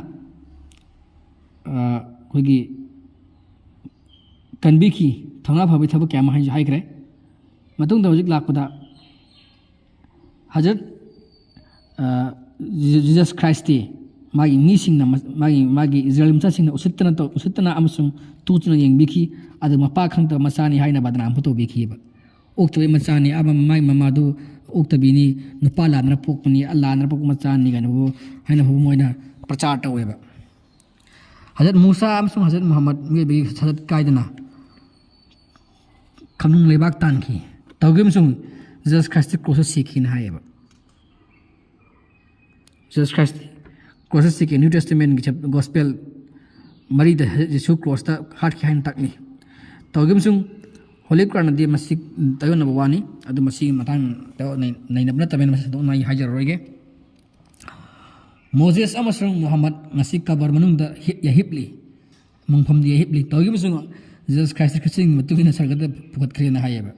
ꯑ, ꯑꯩꯈꯣꯏꯒꯤ ꯀꯟꯕꯤꯈꯤ, ꯊꯧꯅꯥ ꯐꯕꯒꯤ ꯊꯕꯛ ꯀꯌꯥ ꯑꯃ ꯍꯥꯏ-, ꯍꯥꯏꯈ꯭ꯔꯦ꯫ ꯃꯇꯨꯡꯗ ꯍꯧꯖꯤꯛ ꯂꯥꯛꯄꯗ ꯍꯖꯔꯠ, ꯑ, ꯖꯤ-, ꯖꯤꯖꯁ ꯈ꯭ꯔꯥꯏꯁꯇꯤ ꯃꯥꯒꯤ ꯃꯤꯁꯤꯡꯅ ꯃ-, ꯃꯥꯒꯤ, ꯃꯥꯒꯤ ꯏꯁꯔꯥꯌꯦꯜ ꯃꯆꯥꯁꯤꯡꯅ ꯎꯁꯤꯠꯇꯅ ꯇꯧ-, ꯎꯁꯤꯠꯇꯅ ꯑꯃꯁꯨꯡ ꯇꯨ ꯆꯨꯝꯅ ꯌꯦꯡꯕꯤꯈꯤ, ꯑꯗꯨ ꯃꯄꯥ ꯈꯪꯗꯕ ꯃꯆꯥꯅꯤ ꯍꯥꯏꯅ ꯕꯗꯅꯥꯝ ꯑꯃ ꯇꯧꯕꯤꯈꯤꯕ꯫ ꯑꯣꯛꯇꯕꯩ ꯃꯆꯥꯅꯤ, ꯑꯃ ꯃꯥꯏ ꯃꯃꯥꯗꯨ ꯑꯣꯛꯇꯕꯤꯅꯤ, ꯅꯨꯄꯥ ꯂꯥꯟꯗꯅ ꯄꯣꯛꯄꯅꯤ, ꯑꯜꯂꯥꯅ ꯄꯣꯛꯄ ꯃꯆꯥꯅꯤ ꯀꯥꯏꯅ ꯍꯥꯏꯅ ꯍꯧꯕ ꯃꯣꯏꯅ ꯄ꯭ꯔꯆꯥꯔ ꯇꯧꯋꯦꯕ꯫ ꯍꯖꯔꯠ ꯃꯨꯁꯥ ꯑꯃꯁꯨꯡ ꯍꯖꯔꯠ ꯃꯨꯍꯝꯃꯗ ꯃꯤꯑꯣꯏꯕꯒꯤ ꯁꯖꯠ ꯀꯥꯏꯗꯅ ꯈꯝꯅꯨꯡ ꯂꯩꯕꯥꯛ ꯇꯥꯟꯈꯤ꯫ ꯇꯧꯈꯤꯕ ꯑꯃꯁꯨꯡ ꯖꯤꯖꯁ ꯈ꯭ꯔꯥꯏꯁꯇ ꯀ꯭ꯔꯣꯁꯇ ꯁꯤꯈꯤꯅ ꯍꯥꯏꯌꯦꯕ꯫ ꯖꯤꯖꯁ ꯈ꯭ꯔꯥꯏꯁꯇ ꯀ꯭ꯔꯣꯁꯇ ꯁꯤꯈꯤ꯫ New Testament ꯒꯤ ꯆꯦꯞ-, ꯒꯣꯁꯄꯦꯜ ꯃꯔꯤꯗ ꯖꯤꯁꯨ ꯀ꯭ꯔꯣꯁꯇ ꯍꯥꯠꯈꯤ ꯍꯥꯏꯅ ꯇꯥꯛꯂꯤ꯫ ꯇꯧꯈꯤꯕ ꯑꯃꯁꯨꯡ ꯍꯣꯂꯤ ꯀꯣꯔꯥꯟꯗꯗꯤ ꯃꯁꯤ ꯇꯥꯏꯌꯣꯟꯅꯕ ꯋꯥꯅꯤ, ꯑꯗꯨ ꯃꯁꯤꯒꯤ ꯃꯇꯥꯡꯗ ꯅꯩ-, ꯅꯩꯅꯕ ꯅꯠꯇꯕꯅꯤꯅ ꯃꯁꯤ ꯁꯟꯗꯣꯛꯅ ꯑꯩ ꯍꯥꯏꯖꯔꯔꯣꯏꯒꯦ꯫ ꯃꯣꯖꯦꯁ ꯑꯃꯁꯨꯡ ꯃꯨꯍꯝꯃꯗ ꯉꯁꯤ ꯀꯕꯔ ꯃꯅꯨꯡꯗ ꯍꯤ-, ꯌꯥꯍꯤꯞꯂꯤ, ꯃꯣꯡꯐꯝꯗ ꯌꯥꯍꯤꯞꯂꯤ꯫ ꯇꯧꯈꯤꯕ ꯑꯃꯁꯨꯡ ꯖꯤꯖꯁ ꯈ꯭ꯔꯥꯏꯁꯇ ꯈ꯭ꯔꯤꯁꯇꯤꯌꯟꯒꯤ ꯃꯇꯨꯡ ꯏꯟꯅ ꯁꯔꯒꯗ ꯄꯨꯈꯠꯈ꯭ꯔꯦꯅ ꯍꯥꯏꯌꯦꯕ꯫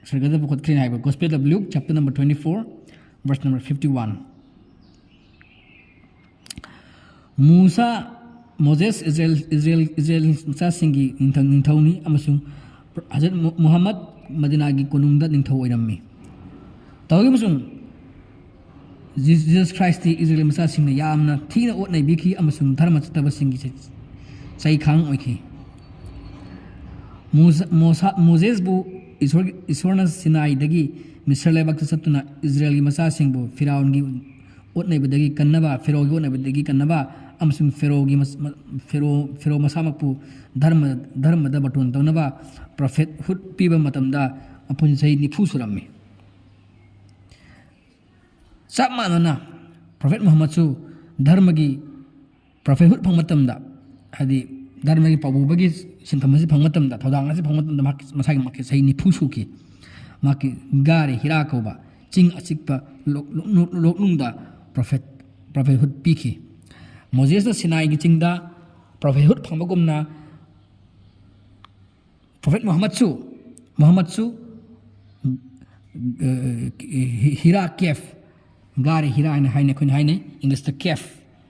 ꯁꯔꯒꯗ ꯄꯨꯈꯠꯈ꯭ꯔꯦꯅ ꯍꯥꯏꯕ꯫ Gospel of Luke, chapter number twenty-four, verse number fifty-one꯫ ꯃꯨꯁꯥ, ꯃꯣꯖꯦꯁ ꯏꯁꯔꯥꯌꯦꯜ, ꯏꯁꯔꯥꯌꯦꯜ, ꯏꯁꯔꯥꯌꯦꯜ ꯃꯆꯥꯁꯤꯡꯒꯤ ꯅꯤꯡꯊꯧ, ꯅꯤꯡꯊꯧꯅꯤ ꯑꯃꯁꯨꯡ ꯍꯖꯔꯠ ꯃꯨ-, ꯃꯨꯍꯝꯃꯗ ꯃꯗꯤꯅꯥꯒꯤ ꯀꯣꯅꯨꯡꯗ ꯅꯤꯡꯊꯧ ꯑꯣꯏꯔꯝꯃꯤ꯫ ꯇꯧꯏ ꯑꯃꯁꯨꯡ ꯖꯤ-, ꯖꯤꯖꯁ ꯈ꯭ꯔꯥꯏꯁꯇꯤ ꯏꯁꯔꯥꯌꯦꯜ ꯃꯆꯥꯁꯤꯡꯅ ꯌꯥꯝꯅ ꯊꯤꯅ ꯑꯣꯠ ꯅꯩꯕꯤꯈꯤ ꯑꯃꯁꯨꯡ ꯙꯔꯃ ꯆꯠꯇꯕꯁꯤꯡꯒꯤ ꯁꯦ-, ꯆꯩꯈꯥꯡ ꯑꯣꯏꯈꯤ꯫ ꯃꯣꯁ-, ꯃꯣꯁꯥ-, ꯃꯣꯖꯦꯁꯕꯨ ꯏꯁꯣꯔ-, ꯏꯁꯣꯔꯅ ꯁꯤꯅꯥꯏꯗꯒꯤ ꯃꯤꯁ꯭ꯔ ꯂꯩꯕꯥꯛꯇ ꯆꯠꯇꯨꯅ ꯏꯁꯔꯥꯌꯦꯜꯒꯤ ꯃꯆꯥꯁꯤꯡꯕꯨ ꯐꯤꯔꯥꯎꯟꯒꯤ ꯑꯣꯠꯅꯕꯗꯒꯤ ꯀꯟꯅꯕ, ꯐꯦꯔꯣꯒꯤ ꯑꯣꯠꯅꯕꯗꯒꯤ ꯀꯟꯅꯕ ꯑꯃꯁꯨꯡ ꯐꯦꯔꯣꯒꯤ ꯃꯁ-, ꯃ-, ꯐꯦꯔꯣ, ꯐꯦꯔꯣ ꯃꯁꯥꯃꯛꯄꯨ ꯙꯔꯃ, ꯙꯔꯃꯗ ꯕꯥꯇꯣꯟ ꯇꯧꯅꯕ ꯄ꯭ꯔꯣꯐꯦꯠꯍꯨꯗ ꯄꯤꯕ ꯃꯇꯝꯗ ꯃꯄꯨꯟ ꯆꯍꯤ ꯅꯤꯐꯨ ꯁꯨꯔꯝꯃꯤ꯫ ꯆꯞ ꯃꯥꯟꯅꯅ ꯄ꯭ꯔꯣꯐꯦꯠ ꯃꯨꯍꯝꯃꯗꯁꯨ ꯙꯔꯃꯒꯤ ꯄ꯭ꯔꯣꯐꯦꯠꯍꯨꯗ ꯐꯪꯕ ꯃꯇꯝꯗ, ꯍꯥꯏꯗꯤ ꯙꯔꯃꯒꯤ ꯄꯥꯎꯕꯨꯕꯒꯤ ꯁꯤꯟꯐꯝ ꯑꯁꯤ ꯐꯪꯕ ꯃꯇꯝꯗ, ꯊꯧꯗꯥꯡ ꯑꯁꯤ ꯐꯪꯕ ꯃꯇꯝꯗ ꯃꯍꯥꯛꯀꯤ, ꯃꯁꯥꯒꯤ ꯃꯍꯥꯛꯀꯤ ꯆꯍꯤ ꯅꯤꯐꯨ ꯁꯨꯈꯤ꯫ ꯃꯍꯥꯛꯀꯤ ꯒꯥꯔꯦ ꯍꯤꯔꯥ ꯀꯧꯕ ꯆꯤꯡ ꯑꯆꯤꯛꯄ ꯂꯣꯛ-, ꯂꯣꯛ-, ꯂꯣꯛꯅꯨꯡꯗ ꯄ꯭ꯔꯣꯐꯦꯠ, ꯄ꯭ꯔꯣꯐꯦꯠꯍꯨꯗ ꯄꯤꯈꯤ꯫ ꯃꯣꯖꯦꯁꯅ ꯁꯤꯅꯥꯏꯒꯤ ꯆꯤꯡꯗ ꯄ꯭ꯔꯣꯐꯦꯠꯍꯨꯗ ꯐꯪꯕꯒꯨꯝꯅ ꯄ꯭ꯔꯣꯐꯦꯠ ꯃꯨꯍꯝꯃꯗꯁꯨ, ꯃꯨꯍꯝꯃꯗꯁꯨ, ꯑ, ꯍꯤ-, ꯍꯤꯔꯥ ꯀꯦꯐ, ꯒꯥꯔꯦ ꯍꯤꯔꯥ ꯍꯥꯏꯅ ꯍꯥꯏꯅꯩ, ꯑꯩꯈꯣꯏꯅ ꯍꯥꯏꯅꯩ, ꯏꯪꯂꯤꯁꯇ ꯀꯦꯐ,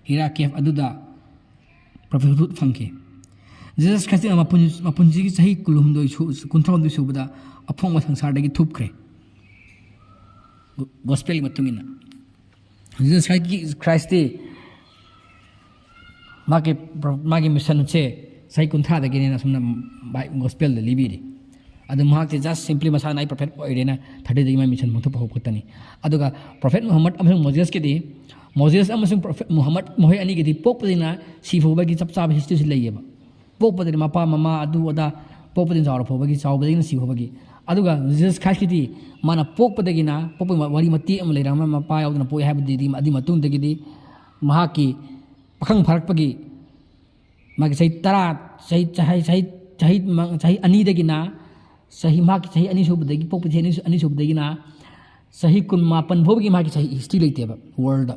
ꯍꯤꯔꯥ ꯀꯦꯐ ꯑꯗꯨꯗ ꯄ꯭ꯔꯣꯐꯦꯠꯍꯨꯗ ꯐꯪꯈꯤ꯫ ꯖꯤꯁꯁ ꯈ꯭ꯔꯥꯏꯁꯇ ꯃꯄꯨꯟ-, ꯃꯄꯨꯟꯁꯤꯒꯤ ꯆꯍꯤ ꯀꯨꯟꯍꯨꯝꯗꯣꯏ ꯁꯨ-, ꯀꯨꯟꯊ꯭ꯔꯥꯍꯨꯝꯗꯣꯏ ꯁꯨꯕꯗ ꯑꯐꯣꯡꯕ ꯁꯪꯁꯥꯔꯗꯒꯤ ꯊꯨꯞꯈ꯭ꯔꯦ꯫ ꯒꯣ-, ꯒꯣꯁꯄꯦꯜꯒꯤ ꯃꯇꯨꯡ ꯏꯟꯅ꯫ ꯖꯤꯁꯁ ꯈ꯭ꯔꯥꯏꯁꯀꯤ, ꯈ꯭ꯔꯥꯏꯁꯇꯤ ꯃꯥꯒꯤ ꯄ꯭ꯔꯣ-, ꯃꯥꯒꯤ ꯃꯤꯁꯟꯁꯦ ꯆꯍꯤ ꯀꯨꯟꯊ꯭ꯔꯥꯗꯒꯤꯅꯦꯅ ꯑꯁꯨꯝꯅ ꯕꯥꯏ-, ꯒꯣꯁꯄꯦꯜꯗ ꯂꯤꯕꯤꯔꯤ꯫ ꯑꯗꯨ ꯃꯍꯥꯛꯇꯤ just simply ꯃꯁꯥꯅ ꯑꯩ ꯄ꯭ꯔꯣꯐꯦꯠ ꯑꯣꯏꯔꯦꯅ ꯊꯥꯔꯇꯤꯗꯒꯤ ꯃꯥꯏ ꯃꯤꯁꯟ ꯄꯥꯡꯊꯣꯛꯄ ꯍꯧꯕ ꯈꯛꯇꯅꯤ꯫ ꯑꯗꯨꯒ ꯄ꯭ꯔꯣꯐꯦꯠ ꯃꯨꯍꯝꯃꯗ ꯑꯃꯁꯨꯡ ꯃꯣꯖꯦꯁꯀꯤꯗꯤ, ꯃꯣꯖꯦꯁ ꯑꯃꯁꯨꯡ ꯄ꯭ꯔꯣꯐꯦꯠ ꯃꯨꯍꯝꯃꯗ ꯃꯈꯣꯏ ꯑꯅꯤꯒꯤꯗꯤ ꯄꯣꯛꯄꯗꯒꯤꯅ ꯁꯤ ꯐꯥꯎꯕꯒꯤ ꯆꯞ ꯆꯥꯕ ꯍꯤꯁꯇ꯭ꯔꯤꯁꯤ ꯂꯩꯌꯦꯕ꯫ ꯄꯣꯛꯄꯗꯒꯤ ꯃꯄꯥ ꯃꯃꯥ ꯑꯗꯨ ꯑꯗꯥ, ꯄꯣꯛꯄꯗꯒꯤ ꯆꯥꯎꯔ ꯐꯥꯎꯕꯒꯤ, ꯆꯥꯎꯕꯗꯒꯤꯅ ꯁꯤ ꯐꯥꯎꯕꯒꯤ꯫ ꯑꯗꯨꯒ ꯖꯤꯁꯁ ꯈ꯭ꯔꯥꯏꯁꯀꯤꯗꯤ ꯃꯥꯅ ꯄꯣꯛꯄꯗꯒꯤꯅ, ꯄꯣꯛꯄꯒꯤ ꯋꯥꯔꯤ ꯃꯇꯦꯛ ꯑꯃ ꯂꯩꯔꯒ ꯃꯃꯥ ꯃꯄꯥ ꯌꯥꯎꯗꯅ ꯄꯣꯛꯑꯦ ꯍꯥꯏꯕꯗꯨꯗꯤ, ꯑꯗꯨꯒꯤ ꯃꯇꯨꯡꯗꯒꯤꯗꯤ ꯃꯍꯥꯛꯀꯤ ꯄꯥꯈꯪ ꯐꯥꯔꯛꯄꯒꯤ ꯃꯥꯒꯤ ꯆꯍꯤ ꯇꯔꯥ, ꯆꯍꯤ, ꯆꯍꯤ, ꯆꯍꯤ, ꯆꯍꯤ ꯃ-, ꯆꯍꯤ ꯑꯅꯤꯗꯒꯤꯅ ꯆꯍꯤ, ꯃꯍꯥꯛꯀꯤ ꯆꯍꯤ ꯑꯅꯤ ꯁꯨꯕꯗꯒꯤ, ꯄꯣꯛꯄ ꯆꯍꯤ ꯑꯅꯤ ꯁꯨ-, ꯑꯅꯤ ꯁꯨꯕꯗꯒꯤꯅ ꯆꯍꯤ ꯀꯨꯟꯃꯥꯄꯟ ꯐꯥꯎꯕꯒꯤ ꯃꯥꯒꯤ ꯆꯍꯤ ꯍꯤꯁꯇ꯭ꯔꯤ ꯂꯩꯇꯦꯕ ꯋꯥꯔꯜꯗ꯫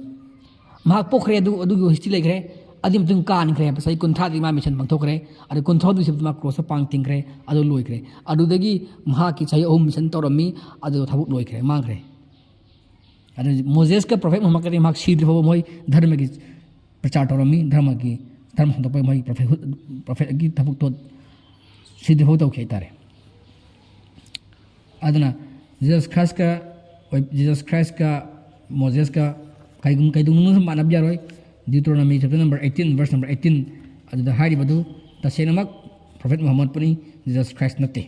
ꯃꯍꯥꯛ ꯄꯣꯛꯈ꯭ꯔꯦ, ꯑꯗꯨ, ꯑꯗꯨꯒꯤ ꯍꯤꯁꯇ꯭ꯔꯤ ꯂꯩꯈ꯭ꯔꯦ꯫ ꯑꯗꯨꯒꯤ ꯃꯇꯨꯡ ꯀꯥꯟꯈ꯭ꯔꯦ, ꯆꯍꯤ ꯀꯨꯟꯊ꯭ꯔꯥꯗꯒꯤ ꯃꯥ ꯃꯤꯁꯟ ꯄꯥꯡꯊꯣꯛꯈ꯭ꯔꯦ꯫ ꯑꯗꯨ ꯀꯨꯟꯊ꯭ꯔꯥꯍꯨꯝꯗꯣꯏ ꯁꯨꯕꯗ ꯃꯥ ꯀ꯭ꯔꯣꯁꯇ ꯄꯥꯡ ꯇꯤꯡꯈ꯭ꯔꯦ, ꯑꯗꯨ ꯂꯣꯏꯈ꯭ꯔꯦ꯫ ꯑꯗꯨꯗꯒꯤ ꯃꯍꯥꯛꯀꯤ ꯆꯍꯤ ꯑꯍꯨꯝ ꯃꯤꯁꯟ ꯇꯧꯔꯝꯃꯤ, ꯑꯗꯨ ꯊꯕꯛ ꯂꯣꯏꯈ꯭ꯔꯦ, ꯃꯥꯡꯈ꯭ꯔꯦ꯫ ꯑꯗꯨ ꯃꯣꯖꯦꯁꯀ ꯄ꯭ꯔꯣꯐꯦꯠ ꯃꯨꯍꯝꯃꯗꯀꯗꯤ ꯃꯍꯥꯛ ꯁꯤꯗ꯭ꯔꯤ ꯐꯥꯎꯕ ꯃꯣꯏ ꯙꯔꯃꯒꯤ ꯄ꯭ꯔꯆꯥꯔ ꯇꯧꯔꯝꯃꯤ, ꯙꯔꯃꯒꯤ, ꯙꯔꯃ ꯁꯟꯗꯣꯛꯄꯒꯤ ꯃꯣꯏ ꯄ꯭ꯔꯣꯐꯦꯠ, ꯄ꯭ꯔꯣꯐꯦꯠꯀꯤ ꯊꯕꯛꯇꯣ ꯁꯤꯗ꯭ꯔꯤ ꯐꯥꯎ ꯇꯧꯈꯤ ꯍꯥꯏꯇꯥꯔꯦ꯫ ꯑꯗꯨꯅ ꯖꯤꯁꯁ ꯈ꯭ꯔꯥꯏꯁꯀ, ꯖꯤꯁꯁ ꯈ꯭ꯔꯥꯏꯁꯀ ꯃꯣꯖꯦꯁꯀ ꯀꯩꯒꯨꯝ-, ꯀꯩꯗꯧꯅꯨꯡꯗꯁꯨ ꯃꯥꯟꯅꯕ ꯌꯥꯔꯣꯏ꯫ Deuteronomy chapter number eighteen, verse number eighteen, ꯑꯗꯨꯗ ꯍꯥꯏꯔꯤꯕꯗꯨ ꯇꯁꯦꯡꯅꯃꯛ ꯄ꯭ꯔꯣꯐꯦꯠ ꯃꯨꯍꯝꯃꯗꯄꯨꯅꯤ, ꯖꯤꯖꯁ ꯈ꯭ꯔꯥꯏꯁ ꯅꯠꯇꯦ꯫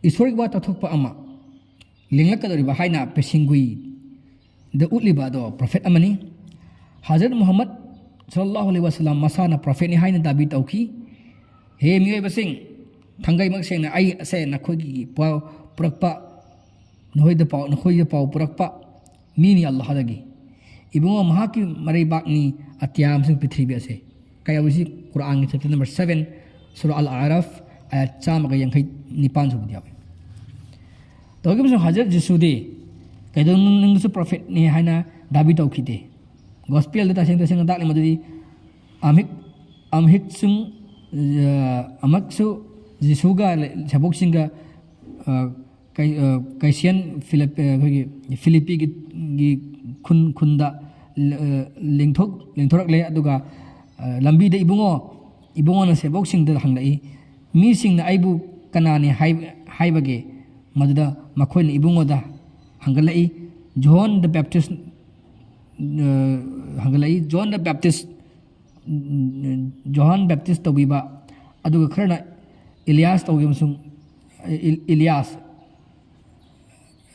ꯏꯁꯣꯔꯒꯤ ꯋꯥ ꯇꯧꯊꯣꯛꯄ ꯑꯃ ꯂꯤꯡꯂꯛꯀꯗꯧꯔꯤꯕ ꯍꯥꯏꯅ ꯄꯦꯁꯤꯡꯒꯨꯏꯗ ꯎꯠꯂꯤꯕ ꯑꯗꯣ ꯄ꯭ꯔꯣꯐꯦꯠ ꯑꯃꯅꯤ꯫ ꯍꯖꯔꯠ ꯃꯨꯍꯝꯃꯗ ꯁꯜꯂꯜꯂꯥꯍꯨ ꯑꯂꯩꯍꯤ ꯋꯥꯁꯂꯝ ꯃꯁꯥꯅ ꯄ꯭ꯔꯣꯐꯦꯠꯅꯤ ꯍꯥꯏꯅ ꯗꯥꯕꯤ ꯇꯧꯈꯤ꯫ ꯍꯦ ꯃꯤꯑꯣꯏꯕꯁꯤꯡ, ꯊꯥꯡꯒꯩꯃꯛ ꯁꯦꯡꯅ ꯑꯩ ꯑꯁꯦ ꯅꯈꯣꯏꯒꯤ ꯄꯥꯎ ꯄꯨꯔꯛꯄ, ꯅꯈꯣꯏꯗ ꯄꯥꯎ, ꯅꯈꯣꯏꯗ ꯄꯥꯎ ꯄꯨꯔꯛꯄ ꯃꯤꯅꯤ ꯑꯜꯂꯥꯍꯗꯒꯤ꯫ ꯏꯕꯨꯡꯉꯣ, ꯃꯍꯥꯛꯀꯤ ꯃꯔꯩꯕꯥꯛꯅꯤ ꯑꯇꯤꯌꯥ ꯑꯃꯁꯨꯡ ꯄ꯭ꯔꯤꯊꯤꯕꯤ ꯑꯁꯦ꯫ ꯀꯌꯥꯕꯨꯁꯤ ꯀꯨꯔꯥꯟꯒꯤ ꯆꯦꯞꯇꯔ ꯅꯝꯕꯔ ꯁꯚꯦꯟ, ꯁꯨꯔꯥ ꯑꯜ ꯑꯥꯔꯥꯐ, ꯑꯥꯌꯥꯠ ꯆꯥꯝꯃꯒ ꯌꯥꯡꯈꯩ ꯅꯤꯄꯥꯟ ꯁꯨꯕꯗ ꯌꯥꯎꯏ꯫ ꯇꯧꯈꯤꯕꯁꯨ ꯍꯖꯔꯠ ꯖꯤꯁꯨꯗꯤ ꯀꯩꯗꯧꯅꯨꯡꯗꯁꯨ ꯄ꯭ꯔꯣꯐꯦꯠꯅꯤ ꯍꯥꯏꯅ ꯗꯥꯕꯤ ꯇꯧꯈꯤꯗꯦ꯫ ꯒꯣꯁꯄꯦꯜꯗ ꯇꯁꯦꯡ ꯇꯁꯦꯡꯅ ꯇꯥꯛꯂꯤ ꯃꯗꯨꯗꯤ ꯑꯃꯍꯤꯛ-, ꯑꯃꯍꯤꯛꯁꯨꯡ, ꯑ, ꯑꯃꯛꯁꯨ ꯖꯤꯁꯨꯒ ꯂꯦ-, ꯁꯦꯕꯣꯛꯁꯤꯡꯒ, ꯑ, ꯀꯩ-, ꯑ, ꯀꯩꯁꯤꯌꯟ ꯐꯤꯂꯤꯞ-, ꯑ, ꯑꯩꯈꯣꯏꯒꯤ ꯐꯤꯂꯤꯞꯄꯤꯒꯤ, ꯒꯤ ꯈꯨꯟ, ꯈꯨꯟꯗ, ꯑ, ꯂꯦꯡꯊꯣꯛ-, ꯂꯦꯡꯊꯣꯔꯛꯂꯦ꯫ ꯑꯗꯨꯒ, ꯑ, ꯂꯝꯕꯤꯗ ꯏꯕꯨꯡꯉꯣ, ꯏꯕꯨꯡꯉꯣꯅ ꯁꯦꯕꯣꯛꯁꯤꯡꯗ ꯍꯪꯂꯛꯏ, "ꯃꯤꯁꯤꯡꯅ ꯑꯩꯕꯨ ꯀꯅꯥꯅꯤ ꯍꯥꯏ-, ꯍꯥꯏꯕꯒꯦ?" ꯃꯗꯨꯗ ꯃꯈꯣꯏꯅ ꯏꯕꯨꯡꯉꯣꯗ ꯍꯪꯒꯠꯂꯛꯏ, "John the Baptist, ꯑ, ꯍꯪꯒꯠꯂꯛꯏ, John the Baptist, ꯎꯝ, ꯖꯣꯍꯥꯟ ꯕꯦꯞꯇꯤꯁ ꯇꯧꯕꯤꯕ, ꯑꯗꯨꯒ ꯈꯔꯅ ꯏꯂꯤꯌꯥꯁ ꯇꯧꯈꯤꯕ ꯑꯃꯁꯨꯡ ꯏ-, ꯏꯂꯤꯌꯥꯁ,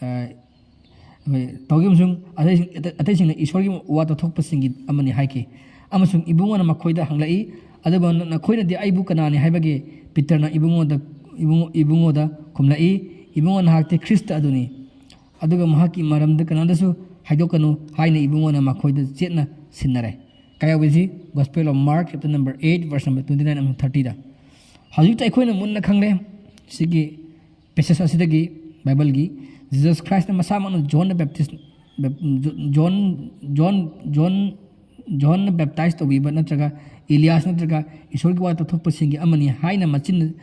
ꯑ, ꯑꯩꯈꯣꯏ ꯇꯧꯈꯤꯕ ꯑꯃꯁꯨꯡ ꯑꯇꯩꯁꯤꯡ-, ꯑꯇꯩꯁꯤꯡꯅ ꯏꯁꯣꯔꯒꯤ ꯋꯥ ꯇꯧꯊꯣꯛꯄꯁꯤꯡꯒꯤ ꯑꯃꯅꯤ ꯍꯥꯏꯈꯤ꯫ ꯑꯃꯁꯨꯡ ꯏꯕꯨꯡꯉꯣꯅ ꯃꯈꯣꯏꯗ ꯍꯪꯂꯛꯏ, "ꯑꯗꯨꯕꯨ ꯅ-, ꯅꯈꯣꯏꯅꯗꯤ ꯑꯩꯕꯨ ꯀꯅꯥꯅꯤ ꯍꯥꯏꯕꯒꯦ?" ꯄꯤꯇꯔꯅ ꯏꯕꯨꯡꯉꯣꯗ, ꯏꯕꯨꯡꯉꯣ-, ꯏꯕꯨꯡꯉꯣꯗ ꯈꯨꯝꯂꯛꯏ, "ꯏꯕꯨꯡꯉꯣ, ꯅꯍꯥꯛꯇꯤ ꯈ꯭ꯔꯤꯁꯇ ꯑꯗꯨꯅꯤ꯫ ꯑꯗꯨꯒ ꯃꯍꯥꯛꯀꯤ ꯃꯔꯝꯗ ꯀꯅꯥꯗꯁꯨ ꯍꯥꯏꯗꯣꯛꯀꯅꯨ" ꯍꯥꯏꯅ ꯏꯕꯨꯡꯉꯣꯅ ꯃꯈꯣꯏꯗ ꯆꯦꯠꯅ ꯁꯤꯟꯅꯔꯦ꯫ ꯀꯌꯥꯎꯕꯤꯁꯤ Gospel of Mark, chapter number eight, verse number twenty nine ꯑꯃꯁꯨꯡ thirty ꯗ꯫ ꯍꯧꯖꯤꯛꯇ ꯑꯩꯈꯣꯏꯅ ꯃꯨꯟꯅ ꯈꯪꯂꯦ, ꯁꯤꯒꯤ ꯄꯦꯁꯦꯖ ꯑꯁꯤꯗꯒꯤ, ꯕꯥꯏꯕꯜꯒꯤ, ꯖꯤꯖꯁ ꯈ꯭ꯔꯥꯏꯁꯅ ꯃꯁꯥꯃꯛꯅ ꯖꯣꯟ ꯗ ꯕꯦꯞꯇꯤꯁ, ꯕꯦꯞ-, ꯖꯣ-, ꯖꯣꯟ, ꯖꯣꯟ, ꯖꯣꯟ, ꯖꯣꯟꯅ ꯕꯦꯞꯇꯥꯏꯁ ꯇꯧꯕꯤꯕ ꯅꯠꯇ꯭ꯔꯒ ꯏꯂꯤꯌꯥꯁ ꯅꯠꯇ꯭ꯔꯒ ꯏꯁꯣꯔꯒꯤ ꯋꯥ ꯇꯧꯊꯣꯛꯄꯁꯤꯡꯒꯤ ꯑꯃꯅꯤ ꯍꯥꯏꯅ ꯃꯆꯤꯟ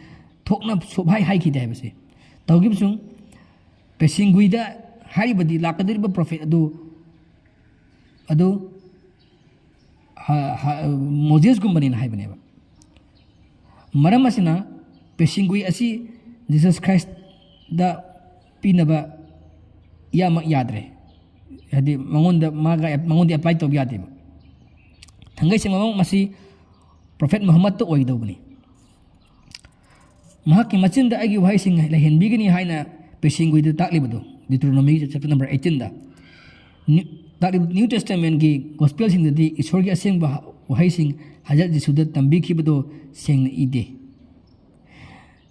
ꯊꯣꯛꯅ ꯁꯨꯞꯍꯥꯏ ꯍꯥꯏꯈꯤꯗꯦ ꯍꯥꯏꯕꯁꯦ꯫ ꯇꯧꯈꯤꯕꯁꯨ ꯄꯦꯁꯤꯡꯒꯨꯏꯗ ꯍꯥꯏꯔꯤꯕꯗꯤ ꯂꯥꯛꯀꯗꯧꯔꯤꯕ ꯄ꯭ꯔꯣꯐꯦꯠ ꯑꯗꯨ, ꯑꯗꯨ ꯍ-, ꯍ-, ꯃꯣꯖꯦꯁꯒꯨꯝꯕꯅꯦꯅ ꯍꯥꯏꯕꯅꯦꯕ꯫ ꯃꯔꯝ ꯑꯁꯤꯅ, ꯄꯦꯁꯤꯡꯒꯨꯏ ꯑꯁꯤ ꯖꯤꯁꯁ ꯈ꯭ꯔꯥꯏꯁꯇ ꯄꯤꯅꯕ ꯏꯌꯥꯃꯛ ꯌꯥꯗ꯭ꯔꯦ꯫ ꯍꯥꯏꯗꯤ ꯃꯉꯣꯟꯗ ꯃꯥꯒ ꯃꯉꯣꯟꯗ ꯑꯦꯄ꯭ꯂꯥꯏ ꯇꯧꯕ ꯌꯥꯗꯦꯕ꯫ ꯊꯥꯡꯒꯩ ꯁꯦꯡꯕꯃꯛ ꯃꯁꯤ ꯄ꯭ꯔꯣꯐꯦꯠ ꯃꯨꯍꯝꯃꯗꯇ ꯑꯣꯏꯒꯗꯧꯕꯅꯤ꯫ ꯃꯍꯥꯛꯀꯤ ꯃꯆꯤꯟꯗ ꯑꯩꯒꯤ ꯋꯥꯍꯩꯁꯤꯡ ꯂꯩꯍꯟꯕꯤꯒꯅꯤ ꯍꯥꯏꯅ ꯄꯦꯁꯤꯡꯒꯨꯏꯗ ꯇꯥꯛꯂꯤꯕꯗꯨ, ꯗꯤꯇ꯭ꯔꯣꯅꯣꯃꯤ ꯆꯦꯞꯇꯔ ꯅꯝꯕꯔ ꯑꯩꯠꯇꯤꯟꯗ꯫ ꯅ꯭ꯌꯨ-, ꯇꯥꯛꯂꯤꯕ ꯅ꯭ꯌꯨ ꯇꯦꯁꯇꯃꯦꯟꯒꯤ ꯒꯣꯁꯄꯦꯜꯁꯤꯡꯗꯗꯤ ꯏꯁꯣꯔꯒꯤ ꯑꯁꯦꯡꯕ ꯋꯥꯍꯩꯁꯤꯡ ꯍꯖꯔꯠ ꯖꯤꯁꯨꯗ ꯇꯝꯕꯤꯈꯤꯕꯗꯨ ꯁꯦꯡꯅ ꯏꯗꯦ꯫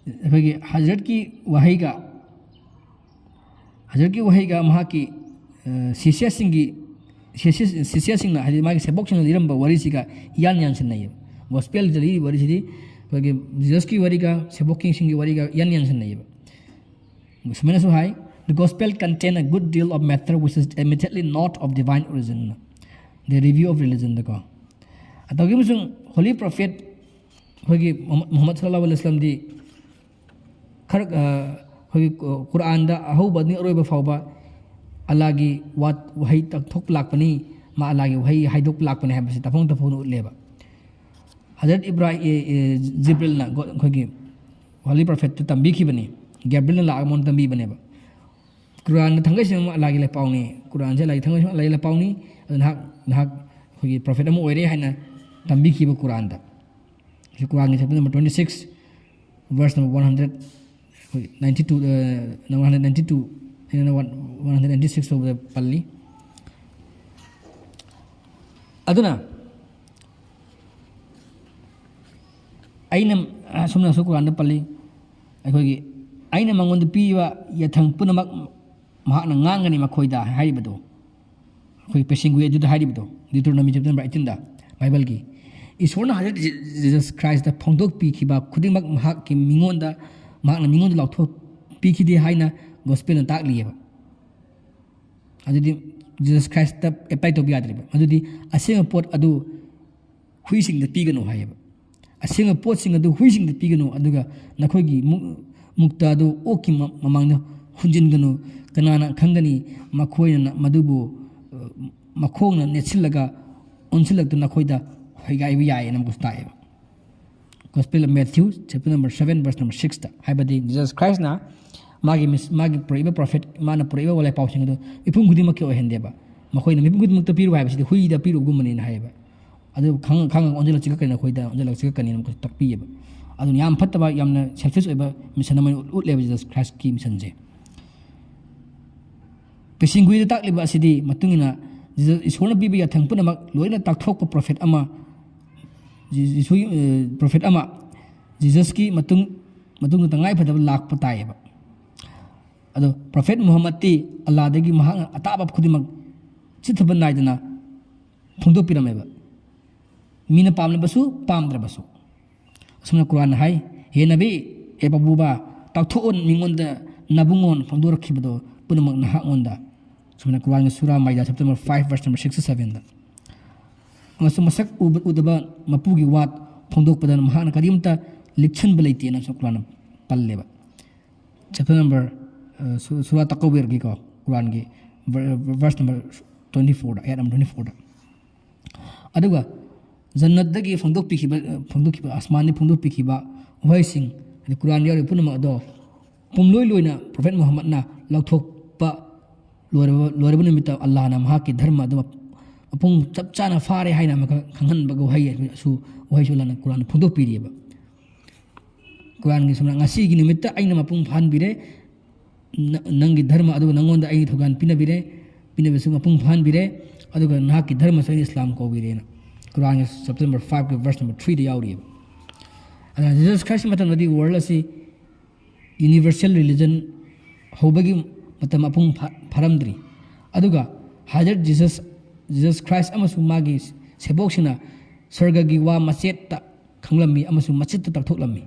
ꯑꯩꯈꯣꯏꯒꯤ ꯍꯖꯔꯠꯀꯤ ꯋꯥꯍꯩꯒ, ꯍꯖꯔꯠꯀꯤ ꯋꯥꯍꯩꯒ ꯃꯍꯥꯛꯀꯤ, ꯑ, ꯁꯤꯁ꯭ꯌꯁꯤꯡꯒꯤ, ꯁꯤꯁ꯭ꯌ-, ꯁꯤꯁ꯭ꯌꯁꯤꯡꯅ, ꯍꯥꯏꯗꯤ ꯃꯥꯒꯤ ꯁꯦꯕꯣꯛꯁꯤꯡꯅ ꯂꯤꯔꯝꯕ ꯋꯥꯔꯤꯁꯤꯒ ꯏꯌꯥꯟ ꯌꯥꯟꯁꯤꯟꯅꯩꯌꯦꯕ꯫ ꯒꯣꯁꯄꯦꯜꯗ ꯂꯤꯔꯤꯕ ꯋꯥꯔꯤꯁꯤꯗꯤ ꯑꯩꯈꯣꯏꯒꯤ ꯖꯤꯖꯁꯀꯤ ꯋꯥꯔꯤꯒ ꯁꯦꯕꯣꯛꯁꯤꯡꯒꯤ ꯋꯥꯔꯤꯒ ꯏꯌꯥꯟ ꯌꯥꯟꯁꯤꯟꯅꯩꯌꯦꯕ꯫ ꯁꯨꯃꯥꯏꯅꯁꯨ ꯍꯥꯏ, "The gospel contain a good deal of matter which is admittedly not of divine origin." The Review of Religion ꯗꯀꯣ꯫ ꯑꯗꯨꯒꯤ ꯑꯃꯁꯨꯡ ꯍꯣꯂꯤ ꯄ꯭ꯔꯣꯐꯦꯠ ꯑꯩꯈꯣꯏꯒꯤ ꯃꯨꯍꯝꯃꯗ ꯁꯜꯂꯜꯂꯥꯍꯨ ꯑꯂꯩꯍꯤ ꯋꯁꯜꯂꯝꯗꯤ ꯈꯔ, ꯑ, ꯑꯩꯈꯣꯏꯒꯤ ꯀꯨ-, ꯀꯨꯔꯥꯟꯗ ꯑꯍꯧꯕꯗꯒꯤ ꯑꯔꯣꯏꯕ ꯐꯥꯎꯕ ꯑꯜꯂꯥꯒꯤ ꯋꯥ-, ꯋꯥꯍꯩ ꯇ-, ꯊꯣꯛꯄ ꯂꯥꯛꯄꯅꯤ, ꯃꯥ ꯑꯜꯂꯥꯒꯤ ꯋꯥꯍꯩ ꯍꯥꯏꯗꯣꯛꯄ ꯂꯥꯛꯄꯅꯤ ꯍꯥꯏꯕꯁꯤ ꯇꯥꯐꯣꯡ ꯇꯥꯐꯣꯡꯅ ꯎꯠꯂꯦꯕ꯫ ꯍꯖꯔꯠ ꯏꯕ꯭ꯔꯥꯍꯤꯝ, ꯑꯦ, ꯑꯦ, ꯖꯤꯕ꯭ꯔꯤꯜꯅ ꯒꯣ-, ꯑꯩꯈꯣꯏꯒꯤ ꯍꯣꯂꯤ ꯄ꯭ꯔꯣꯐꯦꯠꯇ ꯇꯝꯕꯤꯈꯤꯕꯅꯤ, ꯒꯦꯕ꯭ꯔꯤꯜꯅ ꯂꯥꯛꯑꯒ ꯃꯉꯣꯟꯗ ꯇꯝꯕꯤꯕꯅꯦꯕ꯫ ꯀꯨꯔꯥꯟꯗ ꯊꯥꯡꯒꯩ ꯁꯦꯡꯅ ꯑꯜꯂꯥꯒꯤ ꯂꯥꯏꯄꯥꯎꯅꯤ, ꯀꯨꯔꯥꯟꯁꯦ ꯑꯜꯂꯥꯒꯤ ꯊꯥꯡꯒꯩ ꯁꯦꯡꯅ ꯑꯜꯂꯥꯒꯤ ꯂꯥꯏꯄꯥꯎꯅꯤ, ꯑꯗꯨ ꯅꯍꯥꯛ, ꯅꯍꯥꯛ ꯑꯩꯈꯣꯏꯒꯤ ꯄ꯭ꯔꯣꯐꯦꯠ ꯑꯃ ꯑꯣꯏꯔꯦ ꯍꯥꯏꯅ ꯇꯝꯕꯤꯈꯤꯕ ꯀꯨꯔꯥꯟꯗ꯫ ꯁꯤ ꯀꯨꯔꯥꯟꯒꯤ chapter number twenty six, verse number one hundred, ꯑꯩꯈꯣꯏ ninety two, uh, one hundred ninety two, ꯑꯩꯅ one, one hundred ninety six ꯐꯥꯎꯕꯗ ꯄꯜꯂꯤ꯫ ꯑꯗꯨꯅ ꯑꯩꯅ, ꯑ, ꯁꯨꯝꯅꯁꯨ ꯀꯨꯔꯥꯟꯗ ꯄꯜꯂꯤ, ꯑꯩꯈꯣꯏꯒꯤ, "ꯑꯩꯅ ꯃꯉꯣꯟꯗ ꯄꯤꯔꯤꯕ ꯌꯥꯊꯪ ꯄꯨꯝꯅꯃꯛ ꯃꯍꯥꯛꯅ ꯉꯥꯡꯒꯅꯤ ꯃꯈꯣꯏꯗ" ꯍꯥꯏꯔꯤꯕꯗꯣ, ꯑꯩꯈꯣꯏ ꯄꯦꯁꯤꯡꯒꯨꯏ ꯑꯗꯨꯗ ꯍꯥꯏꯔꯤꯕꯗꯣ, ꯗ꯭ꯌꯨꯇꯔꯣꯅꯣꯃꯤ ꯆꯦꯞꯇꯔ ꯅꯝꯕꯔ ꯑꯩꯠꯇꯤꯟꯗ, ꯕꯥꯏꯕꯜꯒꯤ, "ꯏꯁꯣꯔꯅ ꯍꯖꯔꯠ ꯖꯤ-, ꯖꯤꯖꯁ ꯈ꯭ꯔꯥꯏꯁꯇ ꯐꯣꯡꯗꯣꯛꯄꯤꯈꯤꯕ ꯈꯨꯗꯤꯡꯃꯛ ꯃꯍꯥꯛꯀꯤ ꯃꯤꯉꯣꯟꯗ, ꯃꯍꯥꯛꯅ ꯃꯤꯉꯣꯟꯗ ꯂꯥꯎꯊꯣꯛꯄꯤꯈꯤꯗꯦ" ꯍꯥꯏꯅ ꯒꯣꯁꯄꯦꯜꯅ ꯇꯥꯛꯂꯤꯑꯕ꯫ ꯑꯗꯨꯗꯤ ꯖꯤꯖꯁ ꯈ꯭ꯔꯥꯏꯁꯇ ꯑꯦꯄ꯭ꯂꯥꯏ ꯇꯧꯕ ꯌꯥꯗ꯭ꯔꯤꯕ꯫ ꯑꯗꯨꯗꯤ ꯑꯁꯦꯡꯕ ꯄꯣꯠ ꯑꯗꯨ ꯍꯨꯏꯁꯤꯡꯗ ꯄꯤꯒꯅꯨ ꯍꯥꯏꯌꯦꯕ꯫ ꯑꯁꯦꯡꯕ ꯄꯣꯠꯁꯤꯡ ꯑꯗꯨ ꯍꯨꯏꯁꯤꯡꯗ ꯄꯤꯒꯅꯨ, ꯑꯗꯨꯒ ꯅꯈꯣꯏꯒꯤ ꯃꯨꯛ-, ꯃꯨꯛꯇ ꯑꯗꯨ ꯑꯣꯛꯀꯤ ꯃ-, ꯃꯃꯥꯡꯗ ꯍꯨꯟꯖꯤꯟꯒꯅꯨ꯫ ꯀꯅꯥꯅ ꯈꯪꯒꯅꯤ, ꯃꯈꯣꯏꯅ ꯃꯗꯨꯕꯨ, ꯑ, ꯃꯈꯣꯡꯅ ꯅꯦꯠꯁꯤꯜꯂꯒ ꯑꯣꯟꯁꯤꯜꯂꯛꯇꯨꯅ ꯅꯈꯣꯏꯗ ꯍꯣꯏꯒꯥꯏꯕ ꯌꯥꯏꯌꯦꯅ ꯑꯃꯨꯛꯀꯁꯨ ꯇꯥꯛꯑꯦꯕ꯫ Gospel of Matthew, chapter number seven, verse number sixꯇ, ꯍꯥꯏꯕꯗꯤ ꯖꯤꯖꯁ ꯈ꯭ꯔꯥꯏꯁꯅ ꯃꯥꯒꯤ ꯃꯤꯁ ꯃꯥꯒꯤ ꯄꯨꯔꯛꯏꯕ ꯄ꯭ꯔꯣꯐꯦꯠ, ꯃꯥꯅ ꯄꯨꯔꯛꯏꯕ ꯂꯥꯏꯄꯥꯎꯁꯤꯡ ꯑꯗꯨ ꯃꯤꯄꯨꯝ ꯈꯨꯗꯤꯡꯃꯛꯀꯤ ꯑꯣꯏꯍꯟꯗꯦꯕ꯫ ꯃꯈꯣꯏꯅ ꯃꯤꯄꯨꯝ ꯈꯨꯗꯤꯡꯃꯛꯇ ꯄꯤꯔꯨ ꯍꯥꯏꯕꯁꯤꯗꯤ ꯍꯨꯏꯗ ꯄꯤꯔꯨꯕꯒꯨꯝꯕꯅꯤꯅ ꯍꯥꯏꯌꯦꯕ꯫ ꯑꯗꯨ ꯈꯪ ꯈꯪꯉꯒ ꯑꯣꯟꯁꯤꯜꯂꯛ ꯆꯤꯛꯂꯛꯀꯅꯤ, ꯑꯩꯈꯣꯏꯗ ꯑꯣꯟꯁꯤꯜꯂꯛ ꯆꯤꯛꯂꯛꯀꯅꯤꯅ ꯑꯃꯨꯛꯀꯁꯨ ꯇꯥꯛꯄꯤꯌꯦꯕ꯫ ꯑꯗꯨꯅ ꯌꯥꯝ ꯐꯠꯇꯕ, ꯌꯥꯝꯅ ꯁꯦꯜꯐꯤꯁ ꯑꯣꯏꯕ ꯃꯤꯁꯟ ꯑꯃ ꯑꯣꯏꯅ ꯎꯠꯂꯦꯕ ꯖꯤꯖꯁ ꯈ꯭ꯔꯥꯏꯁꯀꯤ ꯃꯤꯁꯟꯁꯦ꯫ ꯄꯤꯁꯤꯡꯒꯨꯏꯗ ꯇꯥꯛꯂꯤꯕ ꯑꯁꯤꯗꯤ ꯃꯇꯨꯡ ꯏꯟꯅ ꯖꯤꯖꯁ ꯏꯁꯣꯔꯅ ꯄꯤꯕ ꯌꯥꯊꯪ ꯄꯨꯝꯅꯃꯛ ꯂꯣꯏꯅ ꯇꯥꯛꯊꯣꯛꯄ ꯄ꯭ꯔꯣꯐꯦꯠ ꯑꯃ, ꯖꯤ- ꯖꯤꯁꯨ, ꯑ, ꯄ꯭ꯔꯣꯐꯦꯠ ꯑꯃ ꯖꯤꯖꯁꯀꯤ ꯃꯇꯨꯡ ꯃꯇꯨꯡꯗ ꯇꯉꯥꯏ ꯐꯗꯕ ꯂꯥꯛꯄ ꯇꯥꯏꯌꯦꯕ꯫ ꯑꯗꯣ ꯄ꯭ꯔꯣꯐꯦꯠ ꯃꯨꯍꯝꯃꯗꯇꯤ ꯑꯜꯂꯥꯗꯒꯤ ꯃꯍꯥꯛꯅ ꯑꯇꯥꯕ ꯈꯨꯗꯤꯡꯃꯛ ꯆꯤꯠꯊꯕ ꯅꯥꯏꯗꯅ ꯐꯣꯡꯗꯣꯛꯄꯤꯔꯝꯃꯦꯕ, ꯃꯤꯅ ꯄꯥꯝꯂꯕꯁꯨ ꯄꯥꯝꯗ꯭ꯔꯕꯁꯨ꯫ ꯑꯁꯨꯝꯅ ꯀꯨꯔꯥꯟꯅ ꯍꯥꯏ, "ꯍꯦ ꯅꯕꯤ, ꯍꯦ ꯄꯥꯕꯨꯕ, ꯇꯥꯛꯊꯣꯛꯑꯣ ꯃꯤꯉꯣꯟꯗ ꯅꯕꯨꯡꯉꯣꯟ ꯐꯣꯡꯗꯣꯔꯛꯈꯤꯕꯗꯣ ꯄꯨꯝꯅꯃꯛ ꯅꯍꯥꯛꯉꯣꯟꯗ"꯫ ꯑꯁꯨꯝꯅ ꯀꯨꯔꯥꯟꯒꯤ ꯁꯨꯔꯥ ꯃꯥꯏꯗꯥ chapter number five verse number six to sevenꯗ꯫ ꯑꯃꯁꯨꯡ ꯃꯁꯛ ꯎꯕ ꯎꯗꯕ ꯃꯄꯨꯒꯤ ꯋꯥ ꯐꯣꯡꯗꯣꯛꯄꯗ ꯃꯍꯥꯛꯅ ꯀꯔꯤꯝꯇ ꯂꯤꯛꯁꯟꯕ ꯂꯩꯇꯦꯅ ꯑꯃꯁꯨꯡ ꯀꯨꯔꯥꯟꯅ ꯄꯜꯂꯦꯕ꯫ Chapter number, ꯑ, ꯁꯨ- ꯁꯨꯔꯥ ꯇꯀꯋꯤꯔꯒꯤꯀꯣ, ꯀꯨꯔꯥꯟꯒꯤ verse number twenty fourꯗ, ꯑꯌꯥꯠ number twenty fourꯗ꯫ ꯑꯗꯨꯒ ꯖꯟꯅꯠꯇꯒꯤ ꯐꯣꯡꯗꯣꯛꯄꯤꯈꯤꯕ, ꯐꯣꯡꯗꯣꯛꯈꯤꯕ, ꯑꯁꯃꯥꯟꯗꯒꯤ ꯐꯣꯡꯗꯣꯛꯄꯤꯈꯤꯕ ꯋꯥꯍꯩꯁꯤꯡ, ꯑꯗꯩ ꯀꯨꯔꯥꯟꯗ ꯌꯥꯎꯔꯤꯕ ꯄꯨꯝꯅꯃꯛ ꯑꯗꯣ ꯄꯨꯝꯂꯣꯏ ꯂꯣꯏꯅ ꯄ꯭ꯔꯣꯐꯦꯠ ꯃꯨꯍꯝꯃꯗꯅ ꯂꯧꯊꯣꯛꯄ ꯂꯣꯏꯔꯕ, ꯂꯣꯏꯔꯕ ꯅꯨꯃꯤꯠꯇ ꯑꯜꯂꯥꯍꯅ ꯃꯍꯥꯛꯀꯤ ꯙꯔꯃ ꯑꯗꯨ ꯃꯄꯨꯡ ꯆꯞ ꯆꯥꯅ ꯐꯥꯔꯦ ꯍꯥꯏꯅ ꯑꯃꯈꯛ ꯈꯪꯍꯟꯕꯒꯤ ꯋꯥꯍꯩ ꯑꯁꯨ, ꯋꯥꯍꯩꯁꯨ ꯑꯜꯂꯥꯍꯅ ꯀꯨꯔꯥꯟꯗ ꯐꯣꯡꯗꯣꯛꯄꯤꯔꯤꯑꯕ꯫ ꯀꯨꯔꯥꯟꯒꯤ ꯁꯨꯝꯅ ꯉꯁꯤꯒꯤ ꯅꯨꯃꯤꯠꯇ ꯑꯩꯅ ꯃꯄꯨꯡ ꯐꯥꯍꯟꯕꯤꯔꯦ, ꯅ- ꯅꯪꯒꯤ ꯙꯔꯃ ꯑꯗꯨ ꯅꯪꯉꯣꯟꯗ ꯑꯩꯅ ꯊꯧꯖꯥꯜ ꯄꯤꯅꯕꯤꯔꯦ, ꯄꯤꯅꯕꯁꯨ ꯃꯄꯨꯡ ꯐꯥꯍꯟꯕꯤꯔꯦ, ꯑꯗꯨꯒ ꯅꯍꯥꯛꯀꯤ ꯙꯔꯃꯁꯨ ꯑꯩꯅ ꯏꯁꯂꯥꯝ ꯀꯧꯕꯤꯔꯦꯅ꯫ ꯀꯨꯔꯥꯟꯒꯤ chapter number fiveꯀꯤ verse number threeꯗ ꯌꯥꯎꯔꯤꯑꯕ꯫ ꯑꯗꯨꯅ ꯖꯤꯖꯁ ꯈ꯭ꯔꯥꯏꯁꯀꯤ ꯃꯇꯝꯗꯗꯤ world ꯑꯁꯤ universal religion ꯍꯧꯕꯒꯤ ꯃꯇꯝ ꯃꯄꯨꯡ ꯐꯥ- ꯐꯥꯔꯝꯗ꯭ꯔꯤ꯫ ꯑꯗꯨꯒ ꯍꯖꯔꯠ ꯖꯤꯖꯁ, ꯖꯤꯖꯁ ꯈ꯭ꯔꯥꯏꯁ ꯑꯃꯁꯨꯡ ꯃꯥꯒꯤ ꯁꯦꯕꯣꯛꯁꯤꯡꯅ ꯁꯔꯒꯒꯤ ꯋꯥ ꯃꯆꯦꯠꯇ ꯈꯪꯂꯝꯃꯤ ꯑꯃꯁꯨꯡ ꯃꯆꯦꯠꯇ ꯇꯥꯛꯊꯣꯛꯂꯝꯃꯤ꯫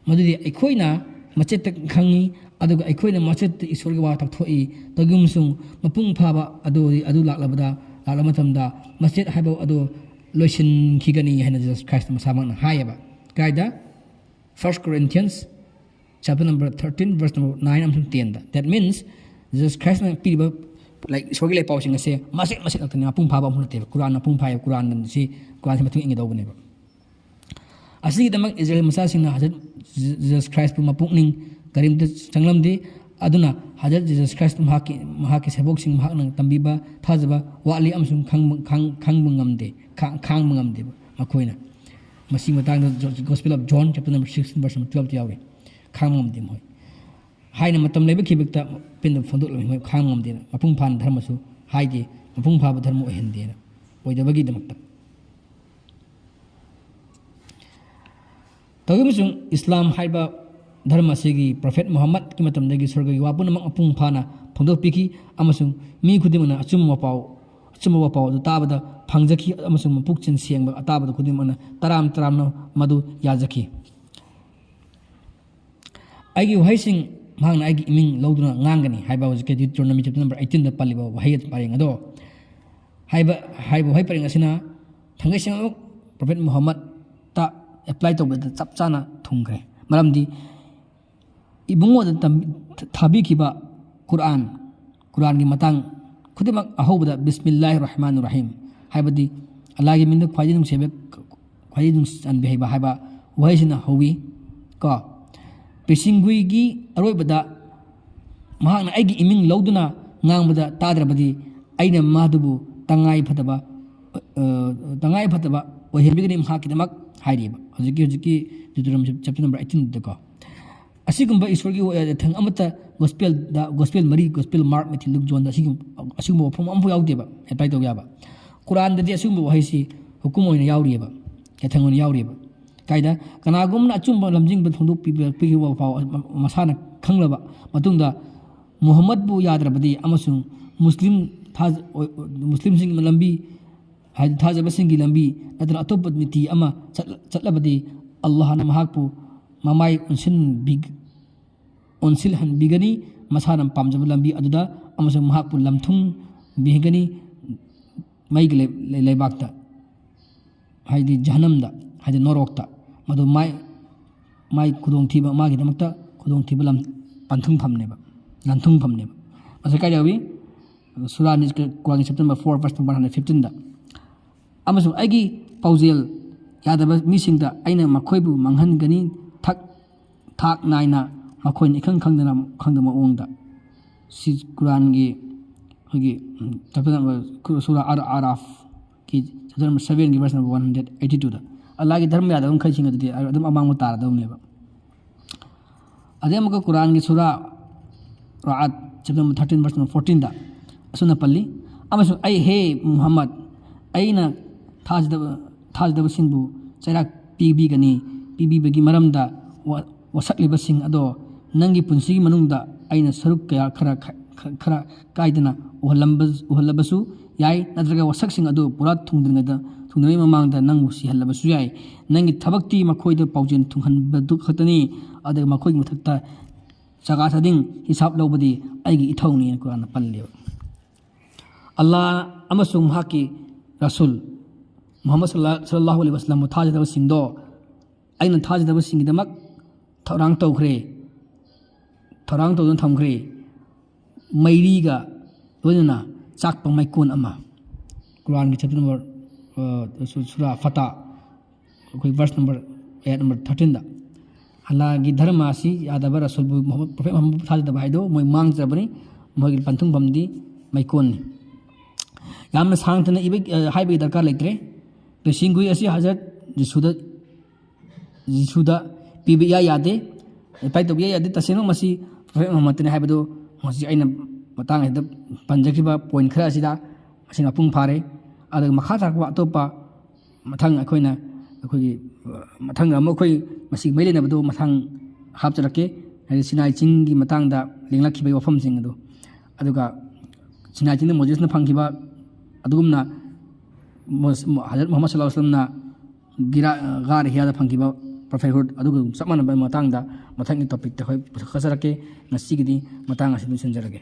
ꯃꯗꯨꯗꯤ ꯑꯩꯈꯣꯏꯅ ꯃꯆꯦꯠꯇ ꯈꯪꯉꯤ, ꯑꯗꯨꯒ ꯑꯩꯈꯣꯏꯅ ꯃꯆꯦꯠꯇ ꯏꯁꯣꯔꯒꯤ ꯋꯥ ꯇꯥꯛꯊꯣꯛꯏ꯫ ꯇꯧꯕꯒꯨꯝꯁꯨꯡ ꯃꯄꯨꯡ ꯐꯥꯕ ꯑꯗꯨ, ꯑꯗꯨ ꯂꯥꯛꯂꯕꯗ, ꯂꯥꯛꯂꯕ ꯃꯇꯝꯗ ꯃꯆꯦꯠ ꯍꯥꯏꯕ ꯑꯗꯨ ꯂꯣꯏꯁꯤꯟꯈꯤꯒꯅꯤ ꯍꯥꯏꯅ ꯖꯤꯖꯁ ꯈ꯭ꯔꯥꯏꯁꯅ ꯃꯁꯥꯃꯛꯅ ꯍꯥꯏꯌꯦꯕ꯫ ꯀꯥꯏꯗ? First Corinthians chapter number thirteen verse number nine ꯑꯃꯁꯨꯡ tenꯗ꯫ That means, ꯖꯤꯖꯁ ꯈ꯭ꯔꯥꯏꯁꯅ ꯄꯤꯔꯤꯕ, like, ꯏꯁꯣꯔꯒꯤ ꯂꯥꯏꯄꯥꯎꯁꯤꯡ ꯑꯁꯦ ꯃꯆꯦꯠ ꯃꯆꯦꯠ ꯉꯥꯛꯇꯅꯤ, ꯃꯄꯨꯡ ꯐꯥꯕ ꯑꯃꯐꯥꯎ ꯅꯠꯇꯦꯕ꯫ ꯀꯨꯔꯥꯟ ꯃꯄꯨꯡ ꯐꯥꯏ, ꯀꯨꯔꯥꯟꯁꯤ, ꯀꯨꯔꯥꯟꯁꯤ ꯃꯇꯨꯡ ꯏꯟꯒꯗꯧꯕꯅꯦꯕ꯫ ꯑꯁꯤꯒꯤꯗꯃꯛ ꯏꯁꯔꯥꯌꯦꯜ ꯃꯆꯥꯁꯤꯡꯅ ꯍꯖꯔꯠ ꯖꯤ- ꯖꯤꯖꯁ ꯈ꯭ꯔꯥꯏꯁꯄꯨ ꯃꯄꯨꯛꯅꯤꯡ ꯀꯔꯤꯝꯇ ꯆꯪꯂꯝꯗꯦ꯫ ꯑꯗꯨꯅ ꯍꯖꯔꯠ ꯖꯤꯁꯁ ꯈ꯭ꯔꯥꯏꯁ ꯃꯍꯥꯛꯀꯤ, ꯃꯍꯥꯛꯀꯤ ꯁꯦꯕꯣꯛꯁꯤꯡ ꯃꯍꯥꯛꯅ ꯇꯝꯕꯤꯕ ꯊꯥꯖꯕ ꯋꯥꯠꯂꯤ ꯑꯃꯁꯨꯡ ꯈꯪꯕ, ꯈꯪ-, ꯈꯪꯕ ꯉꯝꯗꯦ, ꯈꯥ-, ꯈꯥꯡꯕ ꯉꯝꯗꯦꯕ ꯃꯈꯣꯏꯅ꯫ ꯃꯁꯤꯒꯤ ꯃꯇꯥꯡꯗ ꯖꯣ-, Gospel of John chapter number six verse number twelve ꯇ ꯌꯥꯎꯔꯤ꯫ ꯈꯥꯡꯕ ꯉꯝꯗꯦ ꯃꯈꯣꯏ꯫ ꯍꯥꯏꯅ ꯃꯇꯝ ꯂꯩꯕ ꯈꯤꯕꯛꯇ ꯄꯦꯟꯗꯕ ꯐꯣꯡꯗꯣꯛꯂꯝꯃꯤ꯫ ꯃꯈꯣꯏ ꯈꯥꯡꯕ ꯉꯝꯗꯦꯅ꯫ ꯃꯄꯨꯡ ꯐꯥꯅ ꯙꯔꯃꯁꯨ ꯍꯥꯏꯗꯦ, ꯃꯄꯨꯡ ꯐꯥꯕ ꯙꯔꯃ ꯑꯣꯏꯍꯟꯗꯦꯅ, ꯑꯣꯏꯗꯕꯒꯤꯗꯃꯛꯇ꯫ ꯇꯧꯏ ꯑꯃꯁꯨꯡ ꯏꯁꯂꯥꯝ ꯍꯥꯏꯕ ꯙꯔꯃ ꯑꯁꯤꯒꯤ ꯄ꯭ꯔꯣꯐꯦꯠ ꯃꯨꯍꯝꯃꯗꯀꯤ ꯃꯇꯝꯗꯒꯤ ꯁ꯭ꯋꯔꯒꯒꯤ ꯋꯥ ꯄꯨꯝꯅꯃꯛ ꯃꯄꯨꯡ ꯐꯥꯅ ꯐꯣꯡꯗꯣꯛꯄꯤꯈꯤ ꯑꯃꯁꯨꯡ ꯃꯤ ꯈꯨꯗꯤꯡꯃꯛꯅ ꯑꯆꯨꯝꯕ ꯄꯥꯎ, ꯑꯆꯨꯝꯕ ꯄꯥꯎ ꯑꯗꯨ ꯇꯥꯕꯗ ꯐꯪꯖꯈꯤ ꯑꯃꯁꯨꯡ ꯃꯄꯨꯛꯆꯦꯜ ꯁꯦꯡꯕ ꯑꯇꯥꯕꯗ ꯈꯨꯗꯤꯡꯃꯛꯅ ꯇꯔꯥꯝ ꯇꯔꯥꯝꯅ ꯃꯗꯨ ꯌꯥꯖꯈꯤ꯫ "ꯑꯩꯒꯤ ꯋꯥꯍꯩꯁꯤꯡ ꯃꯍꯥꯛꯅ ꯑꯩꯒꯤ ꯏꯃꯤꯡ ꯂꯧꯗꯨꯅ ꯉꯥꯡꯒꯅꯤ" ꯍꯥꯏꯕ ꯍꯧꯖꯤꯛꯀꯤ Deuteronomy chapter number eighteen ꯗ ꯄꯜꯂꯤꯕ ꯋꯥꯍꯩ ꯄꯔꯦꯡ ꯑꯗꯣ, ꯍꯥꯏꯕ, ꯍꯥꯏꯕ ꯋꯥꯍꯩ ꯄꯔꯦꯡ ꯑꯁꯤꯅ ꯊꯥꯡꯒꯩ ꯁꯦꯡꯅꯃꯛ ꯄ꯭ꯔꯣꯐꯦꯠ ꯃꯨꯍꯝꯃꯗꯇ apply ꯇꯧꯕꯗ ꯆꯞ ꯆꯥꯅ ꯊꯨꯡꯈ꯭ꯔꯦ꯫ ꯃꯔꯝꯗꯤ ꯏꯕꯨꯡꯉꯣꯗ ꯇꯝ-, ꯊꯥꯕꯤꯈꯤꯕ ꯀꯨꯔꯥꯟ, ꯀꯨꯔꯥꯟꯒꯤ ꯃꯇꯥꯡ ꯈꯨꯗꯤꯡꯃꯛ ꯑꯍꯧꯕꯗ "ꯕꯤꯁꯃꯤꯜꯂꯥꯍꯤꯔ ꯔꯍꯃꯥꯅꯤꯔ ꯔꯍꯤꯝ" ꯍꯥꯏꯕꯗꯤ ꯑꯜꯂꯥꯍꯒꯤ ꯃꯤꯡꯗ ꯈ꯭ꯋꯥꯏꯗꯒꯤ ꯅꯨꯡꯁꯤꯕ, ꯈ꯭ꯋꯥꯏꯗꯒꯤ ꯅꯨꯡꯁꯤ ꯆꯥꯟꯕꯤ ꯍꯩꯕ ꯍꯥꯏꯕ ꯋꯥꯍꯩꯁꯤꯅ ꯍꯧꯋꯤ ꯀꯣ꯫ ꯄꯤꯁꯤꯡꯒꯨꯏꯒꯤ ꯑꯔꯣꯏꯕꯗ ꯃꯍꯥꯛꯅ ꯑꯩꯒꯤ ꯏꯃꯤꯡ ꯂꯧꯗꯨꯅ ꯉꯥꯡꯕꯗ ꯇꯥꯗ꯭ꯔꯕꯗꯤ ꯑꯩꯅ ꯃꯥꯗꯨꯕꯨ ꯇꯉꯥꯏ ꯐꯗꯕ, ꯑ, ꯇꯉꯥꯏ ꯐꯗꯕ ꯑꯣꯏꯍꯟꯕꯤꯒꯅꯤ ꯃꯍꯥꯛꯀꯤꯗꯃꯛ ꯍꯥꯏꯔꯤꯕ ꯍꯧꯖꯤꯛꯀꯤ, ꯍꯧꯖꯤꯛꯀꯤ Deuteronomy chapter number eighteen ꯗꯀꯣ꯫ ꯑꯁꯤꯒꯨꯝꯕ ꯏꯁꯣꯔꯒꯤ ꯋꯥ-, ꯌꯥꯊꯪ ꯑꯃꯠꯇ ꯒꯣꯁꯄꯦꯜꯗ, ꯒꯣꯁꯄꯦꯜ ꯃꯔꯤ, ꯒꯣꯁꯄꯦꯜ ꯃꯥꯔꯛ, ꯃꯦꯊꯤ, ꯂꯨꯛ, ꯖꯣꯟꯗ ꯑꯁꯤꯒꯨꯝ-, ꯑꯁꯤꯒꯨꯝꯕ ꯋꯥꯐꯝ ꯑꯃꯐꯥꯎ ꯌꯥꯎꯗꯦꯕ apply ꯇꯧꯕ ꯌꯥꯕ꯫ ꯀꯨꯔꯥꯟꯗꯗꯤ ꯑꯁꯤꯒꯨꯝꯕ ꯋꯥꯍꯩꯁꯤ ꯍꯨꯀꯨꯝ ꯑꯣꯏꯅ ꯌꯥꯎꯔꯤꯑꯕ, ꯌꯥꯊꯪ ꯑꯣꯏꯅ ꯌꯥꯎꯔꯤꯑꯕ꯫ ꯀꯥꯏꯗ? "ꯀꯅꯥꯒꯨꯝꯕꯅ ꯑꯆꯨꯝꯕ ꯂꯝꯖꯤꯡꯕ ꯐꯣꯡꯗꯣꯛꯄꯤꯕ, ꯄꯤꯈꯤꯕ ꯐꯥꯎ ꯃꯁꯥꯅ ꯈꯪꯂꯕ ꯃꯇꯨꯡꯗ ꯃꯨꯍꯝꯃꯗꯕꯨ ꯌꯥꯗ꯭ꯔꯕꯗꯤ ꯑꯃꯁꯨꯡ ꯃꯨꯁꯂꯤꯝ ꯊꯥꯖ-, ꯃꯨꯁꯂꯤꯝꯁꯤꯡꯒꯤ ꯂꯝꯕꯤ, ꯍꯥꯏꯗꯤ ꯊꯥꯖꯕꯁꯤꯡꯒꯤ ꯂꯝꯕꯤ ꯅꯠꯇ꯭ꯔꯒ ꯑꯇꯣꯞꯄ ꯅꯤꯇꯤ ꯑꯃ ꯆꯠ-, ꯆꯠꯂꯕꯗꯤ ꯑꯜꯂꯥꯍꯅ ꯃꯍꯥꯛꯄꯨ ꯃꯃꯥꯏ ꯑꯣꯟꯁꯤꯟꯕꯤ-, ꯑꯣꯟꯁꯤꯜꯍꯟꯕꯤꯒꯅꯤ ꯃꯁꯥꯅ ꯄꯥꯝꯖꯕ ꯂꯝꯕꯤ ꯑꯗꯨꯗ, ꯑꯃꯁꯨꯡ ꯃꯍꯥꯛꯄꯨ ꯂꯝꯊꯨꯡꯕꯤꯍꯟꯒꯅꯤ ꯃꯩꯒꯤ ꯂꯩ-, ꯂꯩ-, ꯂꯩꯕꯥꯛꯇ", ꯍꯥꯏꯗꯤ ꯖꯍꯅꯝꯗ, ꯍꯥꯏꯗꯤ ꯅꯣꯔꯣꯛꯇ꯫ ꯃꯗꯨ ꯃꯥꯏ, ꯃꯥꯏ ꯈꯨꯗꯣꯡꯊꯤꯕ, ꯃꯥꯒꯤꯗꯃꯛꯇ ꯈꯨꯗꯣꯡꯊꯤꯕ ꯂꯝ-, ꯄꯟꯊꯨꯡꯐꯝꯅꯦꯕ, ꯂꯥꯟꯊꯨꯡꯐꯝꯅꯦꯕ꯫ ꯃꯁꯤ ꯀꯥꯏꯗ ꯌꯥꯎꯏ? ꯁꯨꯔꯥ ꯅꯤꯁ-, ꯀꯨꯔꯥꯟꯒꯤ chapter number four verse number one hundred fifteen ꯗ꯫ "ꯑꯃꯁꯨꯡ ꯑꯩꯒꯤ ꯄꯥꯎꯖꯦꯜ ꯌꯥꯗꯕ ꯃꯤꯁꯤꯡꯗ ꯑꯩꯅ ꯃꯈꯣꯏꯕꯨ ꯃꯥꯡꯍꯟꯒꯅꯤ, ꯊꯛ-, ꯊꯥꯛ ꯅꯥꯏꯅ ꯃꯈꯣꯏꯅ ꯏꯈꯪ ꯈꯪꯗꯅ, ꯈꯪꯗꯕ ꯃꯑꯣꯡꯗ꯫ ꯁꯤ ꯀꯨꯔꯥꯟꯒꯤ ꯑꯩꯈꯣꯏꯒꯤ, ꯎꯝ, chapter number, ꯁꯨꯔꯥ ꯑꯔ ꯑꯥꯔꯥꯐꯀꯤ chapter number sevenꯒꯤ verse number one hundred eighty twoꯗ꯫ ꯑꯜꯂꯥꯍꯒꯤ ꯙꯔꯃ ꯌꯥꯗꯕ ꯃꯈꯩꯁꯤꯡ ꯑꯗꯨꯗꯤ ꯑꯗꯨꯝ ꯑꯃꯥꯡꯕ ꯇꯥꯔꯗꯧꯅꯦꯕ꯫ ꯑꯗꯩ ꯑꯃꯨꯛꯀ ꯀꯨꯔꯥꯟꯒꯤ ꯁꯨꯔꯥ ꯔꯥꯑꯠ, chapter number thirteen, verse number fourteenꯗ ꯑꯁꯨꯝꯅ ꯄꯜꯂꯤ, "ꯑꯃꯁꯨꯡ ꯑꯩ, ꯍꯦ ꯃꯨꯍꯝꯃꯗ, ꯑꯩꯅ ꯊꯥꯖꯗꯕ, ꯊꯥꯖꯗꯕꯁꯤꯡꯕꯨ ꯆꯩꯔꯥꯛ ꯄꯤꯕꯤꯒꯅꯤ, ꯄꯤꯕꯤꯕꯒꯤ ꯃꯔꯝꯗ ꯋꯥ-, ꯋꯥꯁꯛꯂꯤꯕꯁꯤꯡ ꯑꯗꯣ ꯅꯪꯒꯤ ꯄꯨꯟꯁꯤꯒꯤ ꯃꯅꯨꯡꯗ ꯑꯩꯅ ꯁꯔꯨꯛ ꯀꯌꯥ ꯈꯔ ꯈ-, ꯈ-, ꯈꯔ ꯀꯥꯏꯗꯅ ꯎꯍꯜꯂꯝꯕ-, ꯎꯍꯜꯂꯕꯁꯨ ꯌꯥꯏ, ꯅꯠꯇ꯭ꯔꯒ ꯋꯥꯁꯛꯁꯤꯡ ꯑꯗꯨ ꯄꯨꯔꯥ ꯊꯨꯡꯗ꯭ꯔꯤꯉꯩꯗ, ꯊꯨꯡꯗ꯭ꯔꯤꯉꯩ ꯃꯃꯥꯡꯗ ꯅꯪꯕꯨ ꯁꯤꯍꯜꯂꯕꯁꯨ ꯌꯥꯏ꯫ ꯅꯪꯒꯤ ꯊꯕꯛꯇꯤ ꯃꯈꯣꯏꯗ ꯄꯥꯎꯖꯦꯜ ꯊꯨꯡꯍꯟꯕꯗꯨ ꯈꯛꯇꯅꯤ, ꯑꯗꯨꯒ ꯃꯈꯣꯏꯒꯤ ꯃꯊꯛꯇ ꯆꯒꯥ ꯆꯥꯗꯤꯡ ꯍꯤꯁꯥꯕ ꯂꯧꯕꯗꯤ ꯑꯩꯒꯤ ꯏꯊꯧꯅꯤ" ꯍꯥꯏꯅ ꯀꯨꯔꯥꯟꯅ ꯄꯜꯂꯦꯕ꯫ ꯑꯜꯂꯥꯍ ꯑꯃꯁꯨꯡ ꯃꯍꯥꯛꯀꯤ ꯔꯁꯨꯜ ꯃꯨꯍꯝꯃꯗ ꯁꯜꯂꯥ-, ꯁꯜꯂꯜꯂꯥꯍꯨ ꯑꯂꯩꯍꯤ ꯋꯁꯜꯂꯝꯕꯨ ꯊꯥꯖꯗꯕꯁꯤꯡꯗꯣ ꯑꯩꯅ ꯊꯥꯖꯗꯕꯁꯤꯡꯒꯤꯗꯃꯛ ꯊꯧꯔꯥꯡ ꯇꯧꯈ꯭ꯔꯦ, ꯊꯧꯔꯥꯡ ꯇꯧꯗꯨꯅ ꯊꯝꯈ꯭ꯔꯦ, ꯃꯩꯔꯤꯒ ꯂꯣꯏꯅꯅ ꯆꯥꯛꯄ ꯃꯩꯀꯣꯟ ꯑꯃ꯫ ꯀꯨꯔꯥꯟꯒꯤ chapter number, ꯑ, ꯁꯨ-, ꯁꯨꯔꯥ ꯐꯇꯥ, ꯑꯩꯈꯣꯏ verse number, ꯑꯥꯌꯠ number thirteenꯗ꯫ ꯑꯜꯂꯥꯍꯒꯤ ꯙꯔꯃ ꯑꯁꯤ ꯌꯥꯗꯕ, ꯔꯁꯨꯜꯕꯨ, ꯃꯨꯍꯝꯃꯗ, ꯄ꯭ꯔꯣꯐꯦꯠ ꯃꯨꯍꯝꯃꯗꯕꯨ ꯊꯥꯖꯗꯕ ꯍꯥꯏꯗꯣ ꯃꯣꯏ ꯃꯥꯡꯖꯕꯅꯤ, ꯃꯣꯏꯒꯤ ꯄꯟꯊꯨꯡꯐꯝꯗꯤ ꯃꯩꯀꯣꯟꯅꯤ꯫ ꯌꯥꯝꯅ ꯁꯥꯡꯊꯅ ꯏꯕ, ꯑ, ꯍꯥꯏꯕꯒꯤ ꯗꯔꯀꯥꯔ ꯂꯩꯇ꯭ꯔꯦ꯫ ꯄꯦꯁꯤꯡꯒꯨꯏ ꯑꯁꯤ ꯍꯖꯔꯠ ꯖꯤꯁꯨꯗ, ꯖꯤꯁꯨꯗ ꯄꯤꯕ ꯏꯌꯥ ꯌꯥꯗꯦ, apply ꯇꯧꯕ ꯏꯌꯥ ꯌꯥꯗꯦ꯫ ꯇꯁꯦꯡꯅ ꯃꯁꯤ ꯄ꯭ꯔꯣꯐꯦꯠ ꯃꯨꯍꯝꯃꯗꯅꯤ ꯍꯥꯏꯕꯗꯨ ꯉꯁꯤ ꯑꯩꯅ ꯃꯇꯥꯡ ꯑꯁꯤꯗ ꯄꯟꯖꯈꯤꯕ point ꯈꯔ ꯑꯁꯤꯗ ꯃꯁꯤ ꯃꯄꯨꯡ ꯐꯥꯔꯦ꯫ ꯑꯗꯨꯒ ꯃꯈꯥ ꯇꯥꯔꯛꯄ ꯑꯇꯣꯞꯄ ꯃꯊꯪ ꯑꯩꯈꯣꯏꯅ, ꯑꯩꯈꯣꯏꯒꯤ, ꯑ, ꯃꯊꯪ ꯑꯃꯨꯛ ꯑꯩꯈꯣꯏ ꯃꯁꯤꯒꯤ ꯃꯔꯤ ꯂꯩꯅꯕꯗꯨ ꯃꯊꯪ ꯍꯥꯞꯆꯔꯛꯀꯦ, ꯍꯥꯏꯗꯤ ꯁꯤꯅꯥꯏ ꯆꯤꯡꯒꯤ ꯃꯇꯥꯡꯗ ꯂꯦꯡꯂꯛꯈꯤꯕꯒꯤ ꯋꯥꯐꯝꯁꯤꯡ ꯑꯗꯨ꯫ ꯑꯗꯨꯒ ꯁꯤꯅꯥꯏ ꯆꯤꯡꯗ ꯃꯣꯖꯦꯁꯅ ꯐꯪꯈꯤꯕ ꯑꯗꯨꯒꯨꯝꯅ ꯃꯣꯁ-, ꯃꯣ-, ꯍꯖꯔꯠ ꯃꯨꯍꯝꯃꯗ ꯁꯜꯂꯜꯂꯥꯍꯨ ꯑꯂꯩꯍꯤ ꯋꯁꯜꯂꯝꯅ ꯒꯤꯔꯥ-, ꯒꯥꯔ ꯍꯤꯔꯥꯗ ꯐꯪꯈꯤꯕ prophethood ꯑꯗꯨꯒ ꯆꯞ ꯃꯥꯟꯅꯕ ꯃꯇꯥꯡꯗ ꯃꯊꯪꯒꯤ topicꯇ ꯑꯩꯈꯣꯏ ꯄꯨꯊꯣꯛꯆꯔꯛꯀꯦ꯫ ꯉꯁꯤꯒꯤꯗꯤ ꯃꯇꯥꯡ ꯑꯁꯤꯗ ꯂꯣꯏꯁꯤꯟꯖꯔꯒꯦ꯫